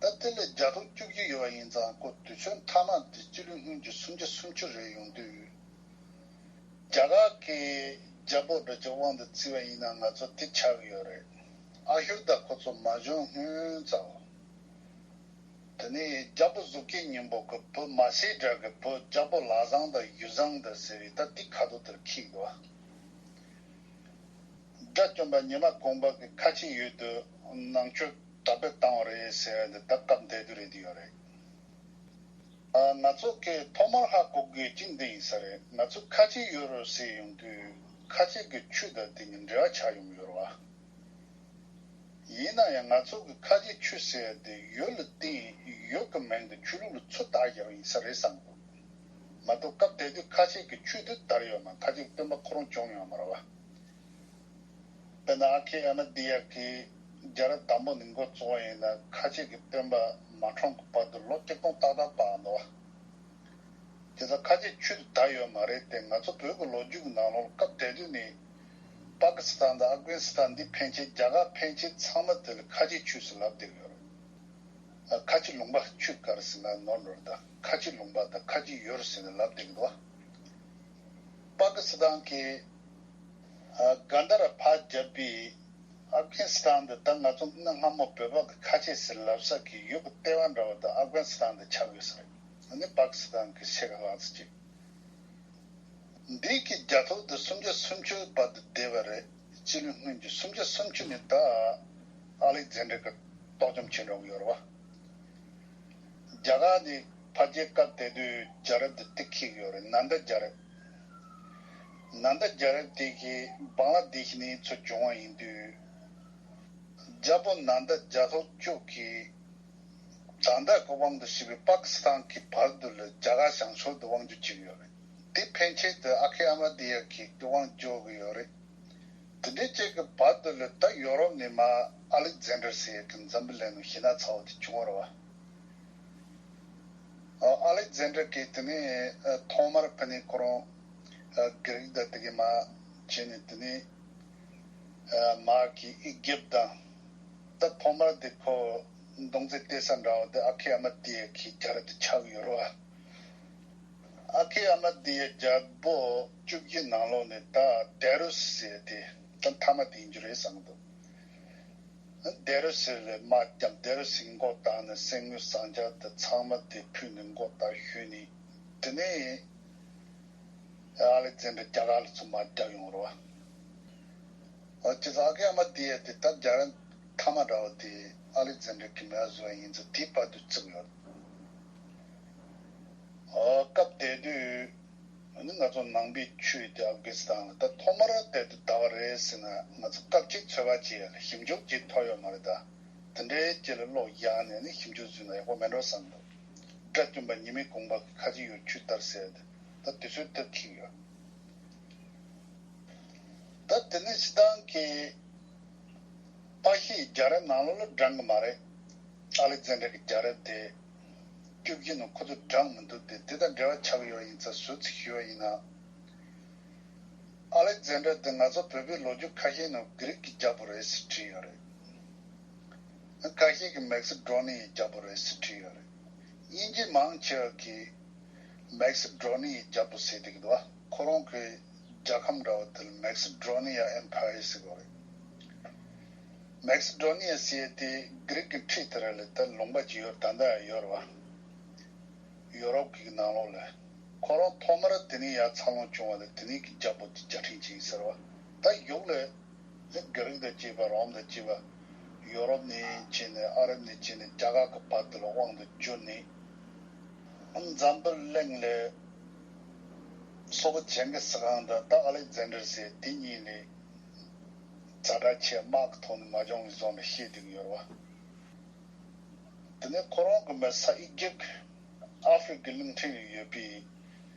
ད་དེ་ལས་རྒྱལ་ཐོག་བཅུ་བཞི་ཡོད་པ་ཡིན་ཙང་། ཁོ་དུས་ཚོད་མཐའ་མ་དེ་སྤྱི་ལོའི་སྔོན་གྱི་སུམ་བརྒྱ་སུམ་ཅུ་རེ་ཡོང་དུས། རྒྱ་གར་གྱི་རྒྱལ་པོ་འདྲ་ཅིག་དབང་དུ་བརྩིས་པ་ཡིན་ན་ང་ཚོ་དེ་ཆགས་ཀྱི་ཡོད་རེད། ཨ་ཤུར་ད་ཁོ་ཚོ་མ་བྱོན་སྔོན་ཙམ། དེ་ནས་རྒྱལ་པོ་གཟུགས་སྐྱེས་སྙིང་པོ་གི་བུ་མ་སེ་དྲ་གི་བུ་རྒྱལ་པོ་ལ་བཟང་དང་ཡུལ་བཟང་དང་ཟེར་བའི་ད་དེ་ཁ་ཐུག་དེར་འཁེལ་འདུག་དགྲ་བཅོམ་པ་ཉི་མ་གུང་པ་གི་ཁ་ཆེ་ཡུལ་དུ་ནང་ཆོས་དར་སྤེལ་བཏང་བ་རེད་ཟེར་བ་འདི་ད་སྐབས་འདས་དུས་རེད་འདི་ཡོད་རེད། ཨ། ང་ཚོ་གིས་ཐོག་མར་ཧ་གོ་དགོས་ཀྱི་འདི་ཡིན་ས་རེད། ང་ཚོ་ཁ་ཆེ་ཡུལ་རུ་ཟེར་ཡོང་དུས་ཁ་ཆེ་གི་ཆོས་དང་དེ་གཉིས་འབྲེལ་བ་ཆགས་ཡོང་གི་ཡོད་རེད་བ། ཡིན་ན་ཡང་ང་ཚོ་གི་ཁ་ཆེ་ཆོས་ཟེར་དེ་ཡུལ་ལ་བརྟེན། ཡུལ་གི་མིང་དེ་ཆོས་ལུགས་ལ་ཚུར་བཏགས་བཞག་པ་ཡིན་ས་རེད་བསམ་གི་འདུག་མ་གཏོགས་སྐབས་དེ་དུས་ཁ་ཆེ་གི་ཆོས་དེ་དར་ཡོད་མ། ཁ་ཆེ་གི་སྟོན་པ་ཁོ་རང་བྱུང་ཡོད་མ་རེད་བ། དཔེར་ན་ཨ་ཁེ་ཨ་ན་དི་ཡ་གིས་རྒྱལ་རབས་དང་པོ་ནས་འགོ་བཙུགས་པ་ཡིན་ན། ཁ་ཆེ་གི་སྟོན་པ་མ་འཁྲུངས་གི་བར་དུ་ལོ་ཆིག་སྟོང་ཏག་ཏག་འཕགས་འདུག་བ། དེ་ ད་ཁ་ཆེ་ཆུ་དེ་ད་ཡོད་མ་རེད་དེ། ང་ཚོ་བོད་ཀྱི་ལོ་རྒྱུས་ཀྱི་ནང་ལོགས་སྐབས་དེ་དུས་ནས་པ་ཀི་སི་ཐན་དང་ཨབ་གྷ་ནི་སི་ཐན་འདི་ཕན་ཆད། རྒྱ་གར་ཕན་ཆད་ཚང་མ་དེ་ལ་ཁ་ཆེ་ཆུ་ཟེར་ལབ་བསྡད་ཡོད་རེད། ཁ་ཆེ་ལུང་པ་ཆུ་དཀར་ཟེར་ན་ནོར་ནོར། ད་ཁ་ཆེ་ལུང་པ་དང་ཁ་ཆེ་ཡུལ་ཟེར་ནས་ལབ་བསྡད་ཀྱི་འདུག་པ་ཀི་སི་ཐན་གྱི་གན་དྷ་ར་ཕར་བརྒྱབ་པའི་ཨབ་གྷ་ནི་སི་ཐན་དེ། ད་ང་ཚོ་གནའ་སྔ་མོ་བོད་པ་གི་ཁ་ཆེ་ཟེར་ལབ་ས་གི་ཡུལ་གྱི་ལྟེ་བ་འདྲ་བོ་དེ་ཨབ་གྷ་ནི་སི་ཐན་དེ་ཆགས་ཡོད་ས་རེད། ཨ་ནི་པ་ཀི་སི་ཐན་གྱི་ཕྱེད་ཀ་ལྷག་ཙམ་ཅིག་འདི་གི་རྒྱ་ཐོག་དེ་སུམ་བརྒྱ་སུམ་ཅུ་བར་དུ་བསྡད་པ་རེད། སྤྱི་ལོའི་སྔོན་གྱི་སུམ་བརྒྱ་སུམ་ཅུ་ནས་ད་ཨ་ལེག་ཛན་ཌར་གྱིས་གཏོར་བཅོམ་བྱས་འགྲོ་གི་ཡོད་རེད་པ། རྒྱ་གར་ནས་ཕལ་ཆེར་སྐབས་དེ་དུས་རྒྱལ་རབས་དེ་ཏིག་ཁེགས་ཡོད་རེད། ནན་ད་རྒྱལ་རབས། ནན་ད་རྒྱལ་རབས་དེ་གིས་བང་ལ་དེ་ཤི་ནས་ཚུར་བྱུང་བ་ཡིན་དུས། རྒྱལ་པོ་ནན་ད་རྒྱ་ཐོག་གཅོད་ཀྱིས་ད་ལྟ་གི་དབང་དུ་བྱས་པའི་པ་ཀི་སི་ཐན་གྱི་བར་དུ་ལ་རྒྱ་གར་བྱང་ཕྱོགས་དུ་དབང་བསྒྱུར་བྱས་ཡོད་རེད། དེ་ཕན་ཆད་དུ་ཨ་ཁི་ཨ་མ་དི་ཡ་གིས་དབང་བསྒྱུར་གྱི་ཡོད་རེད། དེ་འདྲའི་ཅིག་གི་བར་དུ་ལ་ད་ཡོ་རོབ་ནས་མར་ཨ་ལེག་ཛན་ཌར་ཟེར་ཡས་ཀྱི་འཛམ་བུ་གླིང་ནང་ཤིང་ནགས་ཚ་བོ་དེ་བྱུང་བ་རེད་པ། ཨ་ལེག་ཛན་ཌར་གྱིས་དེ་ནས་ཐོག་མར་ཕ་ནི་ཁོ་རང་གྷི་རིག་དང་དེ་གའི་མར་བྱས་ནས། དེ་ནས་མར་གྱི་ཨི་ཇིབ་དང་། ད་ཐོག་མར་དེ་ཁོ་མདུང་རྩེ་གཏད་ས་འདྲ་བོ་དེ་ཨ་ཁི་ཨ་མ་དི་ཡ་གི་རྒྱལ་རབས་དེ་ཆགས་ཡོད་རེད་པ། ཨ་ཁི་ཨ་མ་དི་ཡ་རྒྱལ་པོ་བཅུ་བཞི་ནང་ལོགས་ནས་ད་དེ་རུ་སི་ཟེར་དེ་ད་མཐའ་མ་དེ་ཡིན་རྒྱུ་རེད་བསམ་གྱི་འདུག་དེ་རུ་སི་ལ་དམག་བརྒྱབ། དེ་རུ་སིའི་མགོ་བཏགས་ནས་གསེར་དངུལ་ཟངས་ལྕགས་དེ་ཚང་མ་དེ་ཕུལ་ནས་མགོ་བཏགས་ཞུས་ནས། དེ་ནས་ཨ་ལེག་ཛན་ཌར་རྒྱ་གར་ལ་ཚུར་དམག་བརྒྱབ་ཡོང་རེད་པ། ཨ་ཅེ་ཨ་ཁི་ཨ་མ་དི་ཡ་དེ་ད་རྒྱལ་རབས་མཐའ་མ་འདྲ་བོ་དེ་ཨ་ལེག་ཛན་ཌར་གྱིས་མར་བཟོས་པ་ཡིན་ཙང་དེའི་བར་དུ་བརྩིས་ཡོད། ཨོ། སྐབས་དེ་དུས་ཨ་ནི་ང་ཚོ་ནང་པའི་ཆོས་དེ་ཨབ་གྷ་ནི་སི་ཐན་ལ་ད་ཐོག་མར་དེ་དུས་དར་བ་རེད་ཟེར་ན། ང་ཚོ་སྐབས་གཅིག་ཚོད་དཔག་བྱེད་ཡ་ལ་ཞིབ་འཇུག་བྱེད་ཐུབ་ཡོད་མ་རེད། ད་དེ་འདྲའི་ཅིག་ལ་བློ་བཞག་ནས་ནི་ཞིབ་འཇུག་བཟོས་ན་ཡག་པོ་མེད་འགྲོ་བསམ་འདུག་དགྲ་བཅོམ་པ་ཉི་མའི་དགོངས་པ་གིས་ཁ་ཆེ་ཡུལ་ཆུ་དཀར་ཟེར་ཏེ། ད་དུས་ཚོད་སྟབས་ཁེགས་ཡོད། ད་དེ་ནས་སྤྱིར་བཏང་གི་པ་ཤིའི་རྒྱལ་རབས་ནང་ལོགས་ལ་བགྲང་གི་མ་རེད། ཨ་ལེག་ཛན་ཌར་གྱི་རྒྱལ་རབས་དེ་བཅུ་བཞི་ནང་ཁོ་ཚོ་བགྲང་མི་འདུག་དེ་དེ་དང་འབྲེལ་བ་ཆགས་ཡོད་ཡིན་ཙང་ཟུར་ཙམ་ཞུས་པ་ཡིན་ན། ཨ་ལེག་ཛན་ཌར་དེ་ང་ཚོ་བོད་པའི་ལོ་རྒྱུས་ཁ་ཤས་ནང་གྷི་རིག་གི་རྒྱལ་པོ་རེད་ཟེར་བྲིས་ཡོད་རེད། ཁ་ཤས་ཀྱིས་མེག་སི་ཌོ་ནི་ཡའི་རྒྱལ་པོ་རེད་ཟེར་བྲིས་ཡོད་རེད། དབྱིན་ཇི་མང་ཆེ་བ་གིས་མེག་སི་ཌོ་ནི་ཡའི་རྒྱལ་པོ་ཟེར་བསྡད་ཀྱི་འདུག་པ། ཁོ་རང་གི་རྒྱལ་ཁམས་འདྲ་བོ་དེ་ལ་མེག་སི་ཌོ་ནི་ཡ་ཨེམ་ཕ་ཡར་ཟེར་གྱི་ཡོད་རེད། མེག་སི་ཌོ་ནི་ཡ་ཟེར་ཡས་དེ་གྷི་རིག་གི་འཁྲིས་དེ་ར་ལ་ད་ལུང་པ་ཅིག་ཡོད། ད་ལྟ་ཡང་ཡོད་རེད་པ། ཡོ་རོབ་ཀྱི་ནང་ལོགས་ལ། ཁོ་རང་ཐོག་མར་དེ་ནས་ཡར་འཚར་ལོངས་བྱུང་བ་ལ་དེ་ནས་ཀྱི་རྒྱལ་པོ་དེ་རྒྱལ་ཕྲན་ཅིག་ཡིན་ཟེར་བ། ད་གཞུག་ལ་གྷི་རིག་དང་བཅས་པ། རོམ་དང་བཅས་པ། ཡོ་རོབ་ནས་བྱས་ནས་ཨ་རབ་ནས་བྱས་ནས་རྒྱ་གར་གྱི་བར་དུ་ལ་དབང་དུ་བསྒྱུར་ནས། འཛམ་བུ་གླིང་ལ་སོག་པོ་ཇེང་གི་སི་ཁཱན་དང་ད་ཨ་ལེག་ཛན་ཌར་ཟེར་དེ་གཉིས་ལས་ཛ་དྲག་ཆེ་དམག་གི་ཐོག་ནས་མ་བྱུང་བའི་བཟོ་འདྲ་བཤད་བསྡད་ཀྱི་ཡོད་རེད་པ། དེ་ནས་ཁོ་རང་གི་མེ་ས་ཨི་ཇིབ། ཨ་ཧྥི་རི་ཀའི་གླིང་ཕྲན་ལ་ཡོད་པའི།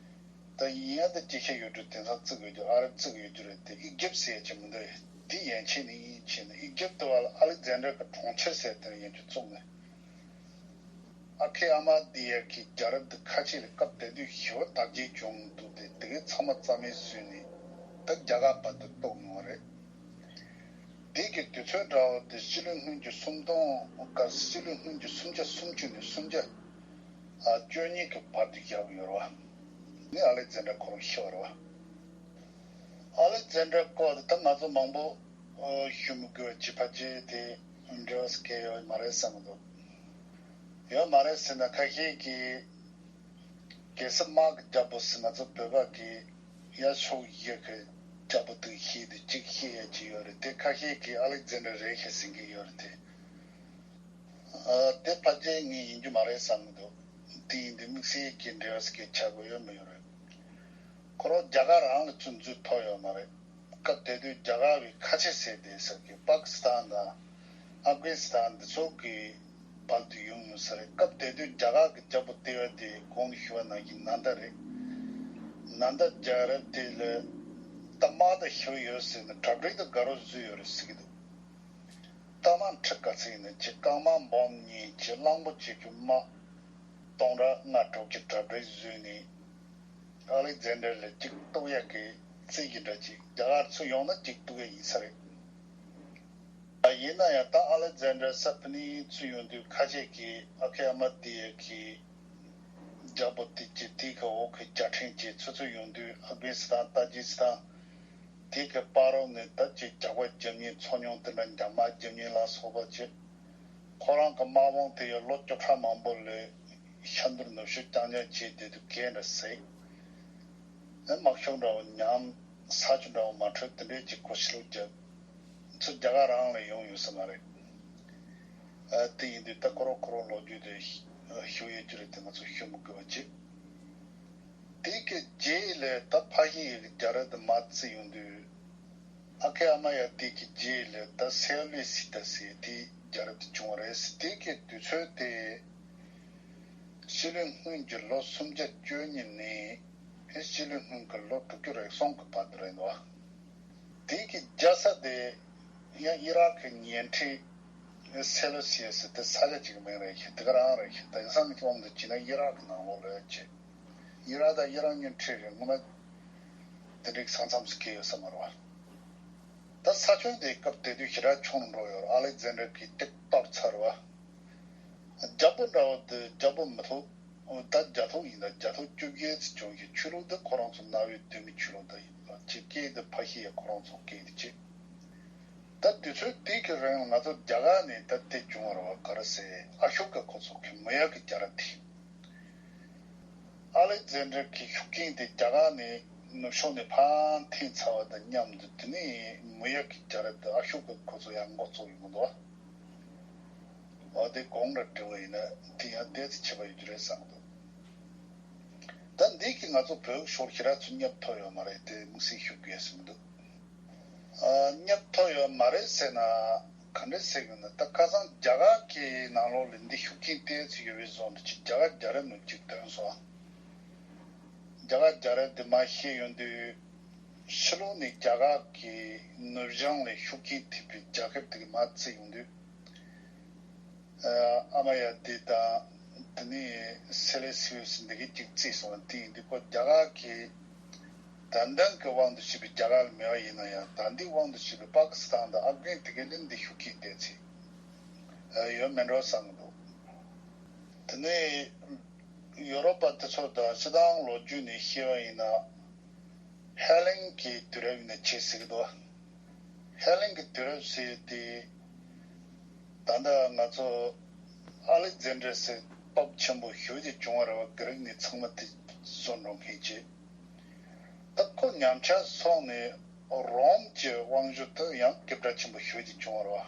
ད་ཡིན་ཡང་ད་ཅི་བྱས་ཡོད་རྒྱུ། དེང་སང་བརྩི་གི་ཡོད་རྒྱུ། ཨ་རབ་བརྩི་གི་ཡོད་རྒྱུ་རེད་དེ། ཨི་ཇིབ་ཟེར་ཡ་ཅིག་མི་འདུག་དེ་ཡན་ཆད་ནས་ཡིན་ཕྱིན་ནས་ཨི་ཇིབ་དེ་བ་ལ་ཨ་ལེག་ཛན་ཌར་གྱི་གྲོང་ཁྱེར་ཟེར་དེ་ཡན་ཆད་བཙུགས་ནས། ཨ་ཁི་ཨ་མ་དི་ཡ་གི་རྒྱལ་རབས་འདི་ཁ་ཆེ་ལ་སྐབས་དེ་དུས་ཞེ་པོ་དར་རྒྱས་བྱུང་འདུག་དེ་དེ་གའི་ཚང་མ་རྩ་མེད་བཟོས་ནས་ད་རྒྱ་གར་བར་དུ་གཏོར་ཡོང་བ་རེད། དེ་གི་དུས་ཚོད་འདྲ་བོ་དེ་སྤྱི་ལོའི་སྔོན་གྱི་སུམ་སྟོང་། སྐབས་སྤྱི་ལོའི་སྔོན་གྱི་སུམ་བརྒྱ་སུམ་ཅུ་ནས་སུམ་བརྒྱ་བཅུ་གཉིས་ཀྱི་བར་དུ་བཞག་ཡོད་རེད་པ། ནི་ཨ་ལེག་ཛན་ཌར་ཁོ་རང་ཤི་བ་རེད་པ། ཨ་ལེག་ཛན་ཌར་སྐོར་དེ་ད་ང་ཚོ་མང་པོ་ཞུ་མི་དགོས། ཅི་ཕལ་ཆེར་དེ་འབྲེལ་བ་སྐྱེ་ཡོད་མ་རེད་བསམ་གྱི་འདུག་ཡོད་མ་རེད་ཟེར་ན་ཁ་ཤས་ཀྱིས། གེ་སར་དམག་གི་རྒྱལ་པོ་ཟེར་ང་ཚོ་བོད་པ་གི་ཡ་ཕྱོགས་བཞི་གི་རྒྱལ་པོ་དེ་ཤེས་དེ་གཅིག་ཤེས་ཡ་གཅིག་ཡོད་རེད་དེ། ཁ་ཤས་ཀྱིས་ཨ་ལེག་ཛན་ཌར་རེད་ཤག་ཟེར་མཁན་ཡོད་རེད་དེ། ཨ། དེ་ཕལ་ཆེར་ངས་ཡིན་རྒྱུ་མ་རེད་བསམ་གྱི་འདུག་དེ་ཡིན་དུས་དམིགས་བསལ་གྱི་འབྲེལ་བ་ཟེར་མཁན་ཆགས་དགོས་ཡོད་མི་ཡོད་རེད། ཁོ་རང་རྒྱ་གར་རང་ལ་ཚུར་འཛུལ་ཐུབ་ཡོད་མ་རེད། སྐབས་དེ་དུས་རྒྱ་གར་བའི་ཁ་ཆེ་ཟེར་བསྡད་ས་གི་པ་ཀི་སི་ཐན་དང་ཨབ་གྷ་ནི་སི་ཐན་འདི་ཚོ་གི་བར་དུ་ཡོང་ཡོང་ས་རེད། སྐབས་དེ་དུས་རྒྱ་གར་གྱི་རྒྱལ་པོ་ལྟེ་བ་དེ་གོང་དུ་ཞུས་པ་ནང་བཞིན་ནན་ད་རེད། ནན་ད་རྒྱལ་རབས་དེ་ལ་ད་དམག་དང་ཞི་བ་ཡོད་ཟེར་ནས་གྲ་སྒྲིག་དང་དགའ་རབ་བཟོས་ཡོད་རེད་ཟེར་གྱི་འདུག་རྟ་དམག་ཁྲི་ག་ཚོད་ཡིན་ན་ཅིག་རྐང་དམག་འབུམ་གཉིས་ཅིག་གླང་པོ་ཆེ་གི་དམག་སྟོང་ཕྲག་ལྔ་དྲུག་ཅིག་གྲ་སྒྲིག་བཟོས་ནས། ཨ་ལེག་ཛན་ཌར་ལ་གཅིག་གཏུག་ཡག་གི་རྩིས་ཀྱི་འདྲ་ཅིག་རྒྱ་གར་ཚུར་ཡོང་ན་གཅིག་གཏུག་ཡག་ཡིན་ས་རེད། ཡིན་ན་ཡང་ད་ཨ་ལེག་ཛན་ཌར་ས་ཕི་ནི་ཚུར་ཡོང་དུས་ཁ་ཆེ་གི་ཨ་ཁེ་ཨ་མ་དེ་ཡ་གི་རྒྱལ་པོ་དེ་གྱི་དེ་གི་འོག་གི་རྒྱལ་ཕྲན་གྱི་ཚུར་ཚུར་ཡོང་དུས་ཨབ་གྷ་ནི་སི་ཐན་ཏ་ཇི་སི་ཐན་དེ་གི་བར་རོ་ནས་ད་ཅིག་ཇག་པ་རྒྱབ་མཁན་འཚོ་མྱོང་དེ་འདྲ་འཇབ་དམག་རྒྱབ་མཁན་ལ་སོགས་པ་བྱས། ཁོ་རང་གི་དམག་དཔུང་དེ་ཡང་ལོ་བཅུ་ཕྲག་མང་པོ་ལ་ཤ་འདུར་ནུབ་ཤུགས་རྐྱང་རྐྱང་བྱས་བསྡད་དུས་གས་འདྲ་ཟེར། ཨེ་དམག་ཤོག་འདྲ་བོ་ཉམས། ས་ཆུ་འདྲ་བོ་མ་འཕྲོད། དེ་འདྲའི་ཅིག་གོ་ཕྱི་ལོགས་རྒྱབ། ཚུར་རྒྱ་གར་རང་ལ་ཡོང་ཡོད་ས་མ་རེད། ཨ་དེ་ཡིན་དུས་ད་ཁོ་རང་ཁོ་རང་ལོ་རྒྱུས་དེ་ཞུ་ཡས་རྒྱུ་རེད་དེ་ང་ཚོ་ཞུ་མི་དགོས་པ་བྱེད། དེ་གི་རྗེས་ལ་ད་ཕ་ཤི་ཡ་གི་རྒྱལ་རབས་དེ་མར་བརྩིས་ཡོང་དུས། ཨ་ཁེ་ཨ་མ་ཡ་དེ་གི་རྗེས་ལ་ད་སེ་ལེ་སི་ཐ་ཟེར་དེ་རྒྱལ་རབས་དེ་བྱུང་བ་རེད། དེ་གི་དུས་ཚོད་དེ་ཕྱི་ལོའི་སྔོན་གྱི་ལོ་སུམ་བརྒྱ་བཅུ་གཉིས་ནས་ཕྱི་ལོའི་སྔོན་གྱི་ལོ་དྲུག་ཅུ་རེ་གསུམ་གྱི་བར་དུ་རེད་འདུག་དེ་གི་རྒྱལ་ས་དེ་ཡང་ཨི་རག་གི་ཉེ་འཁྲིས་སེ་ལེ་སི་ཡ་ཟེར་དེ་ས་ཆ་གཅིག་མིང་རེད་ཤག་དེ་ག་རང་རེད་ཤག་དེང་སང་གི་དབང་དུ་བྱས་ན་ཨི་རག་གི་ནང་ལོགས་རེད་ཅེས། ཨི་རག་དང་ཨི་རག་ཉེ་འཁྲིས་རེད། སྔོན་མ་དེ་འདྲའི་ས་མཚམས་སུ་སྐྱེས་ཡོད་ས་མ་རེད་བ། ད་ས་ཁྱོན་དེ་སྐབས་དེ་དུས་ཞེ་དྲག་ཆུང་རུ་འགྲོ་ཡོད་རེད། ཨ་ལེག་ཛན་ཌར་གྱིས་ཏིག་གཏོར་ཚར་བ། རྒྱལ་པོ་འདྲ་བོ་དེ་རྒྱལ་པོ་མི་ཐུབ། ད་རྒྱལ་ཐོ་ཡིན་ད་རྒྱལ་ཐོ་བཅོ་བརྒྱད་ཙམ་བྱུང་ཞིང་ཆོས་ལུགས་དེ་ཁོ་རང་ཚོ་གནའ་བོའི་གདོད་མའི་ཆོས་ལུགས་དེ་ཡིན་པ་ཅིག་སྐད་དེ་ཕ་ཤི་ཡ་ཁོ་རང་ཚོ་སྐད་དེ་ཅིག་ད་དུས་ཚོད་དེ་གི་རིང་ལ་ང་ཚོ་རྒྱ་གར་ནས་ད་དེ་བྱུང་བ་རེད་བ། ག་རེ་ཟེར་ཨ་ཤོ་ཀ་ཁོ་ཚོ་གི་མི་ཡ་གི་རྒྱལ་རབས་དེ། ཨ་ལེག་ཛན་ཌར་གྱི་ཤུགས་རྐྱེན་དེ་རྒྱ་གར་ནས་ནུབ་ཕྱོགས་ནས་ཕར་འཐེན་ཚར་བ་དང་མཉམ་དུ་དེ་ནས་མི་ཡ་གི་རྒྱལ་རབས་དེ་ཨ་ཤོ་ཀ་ཁོ་ཚོ་ཡང་འགོ་བཙུགས་ཡོང་གི་འདུག་འོ་དེ་གོང་ལ་འགྲིལ་བ་ཡིན་ན་དེ་ཡང་ཏོག་ཙམ་ཁྱད་པར་ཡོད་རྒྱུ་རེད་བསམ་གི་འདུག་ད་འདི་གིས་ང་ཚོ་བོད་ཤོར་ཞེ་དྲག་ཚོ་བསྙབ་ཐུབ་ཡོད་མ་རེད་དེ་དམིགས་བསལ་ཞུ་དགོས་ཟེར་གི་འདུག་ཨ་བསྙབ་ཐུབ་ཡོད་མ་རེད་ཟེར་ན་ག་འདྲ་ཟེར་དགོས་ན། ད་ཁ་སང་རྒྱ་གར་གྱི་ནང་ལོགས་ལ་འདི་ཤུགས་རྐྱེན་ཏོག་ཙམ་ཡོད་པའི་བཟོ་འདྲ་ཅིག་རྒྱ་གར་རྒྱལ་རབས་ནང་གཅིག་ཐོན་སོང་། རྒྱ་གར་རྒྱལ་རབས་འདི་མར་བཤད་ཡོང་དུས་ཕྱི་ལོགས་ནས་རྒྱ་གར་གྱི་ནུབ་བྱང་ལ་ཤུགས་རྐྱེན་ཐེབས་པའི་རྒྱལ་ཁབ་དེ་གི་མར་བརྩིས་ཡོང་དུས། ཨ་མ་ཡ་དེ་དང་དེ་ནས་སེ་ལེ་སི་ཡོ་སི་འདི་གའི་གཅིག་བརྩིས་སོང་། དེ་ཡིན་དུས་ཁོ་རྒྱ་གར་གྱི་ད་ལྟའི་གི་དབང་དུ་བྱས་པའི་རྒྱ་གར་ལ་མེད་པ་ཡིན་ན་ཡང་ད་ལྟའི་དབང་དུ་བྱས་པའི་པ་ཀི་སི་ཐན་དང་ཨབ་གྷན་དེ་གའི་ལན་འདི་ཤུགས་རྐྱེན་ཏོག་ཙམ་ཡོད་མེད་འགྲོ་བསམ་གི་འདུག་དེ་ནས་ཡོ་རོབ་པ་དེ་ཚོ་དང་སྤྱིར་བཏང་ལོ་རྒྱུས་ནས་བཤད་པ་ཡིན་ན། ཧེ་ལན་གྱི་དུས་རབས་ནས་བྱེད་སྲིད་དོ། ཧེ་ལན་གྱི་དུས་རབས་ཟེར་དེ། ད་ལྟ་ང་ཚོ་ཨ་ལེག་ཛན་ཌར་ཟེར་སྟོབས་ཆེན་པོ་ཞེ་པོ་ཅིག་བྱུང་བ་རེད་བ། གྷི་རིག་ནས་ཚང་མ་དེ་བཟོ་འགྲོ་མཁན་བྱས། ད་ཁོ་ཉམས་ཆག་སོང་ནས་རོམ་གྱི་དབང་ཤུགས་དེ་ཡང་སྐད་གྲགས་ཆེན་པོ་ཞེ་པོ་ཅིག་བྱུང་བ་རེད་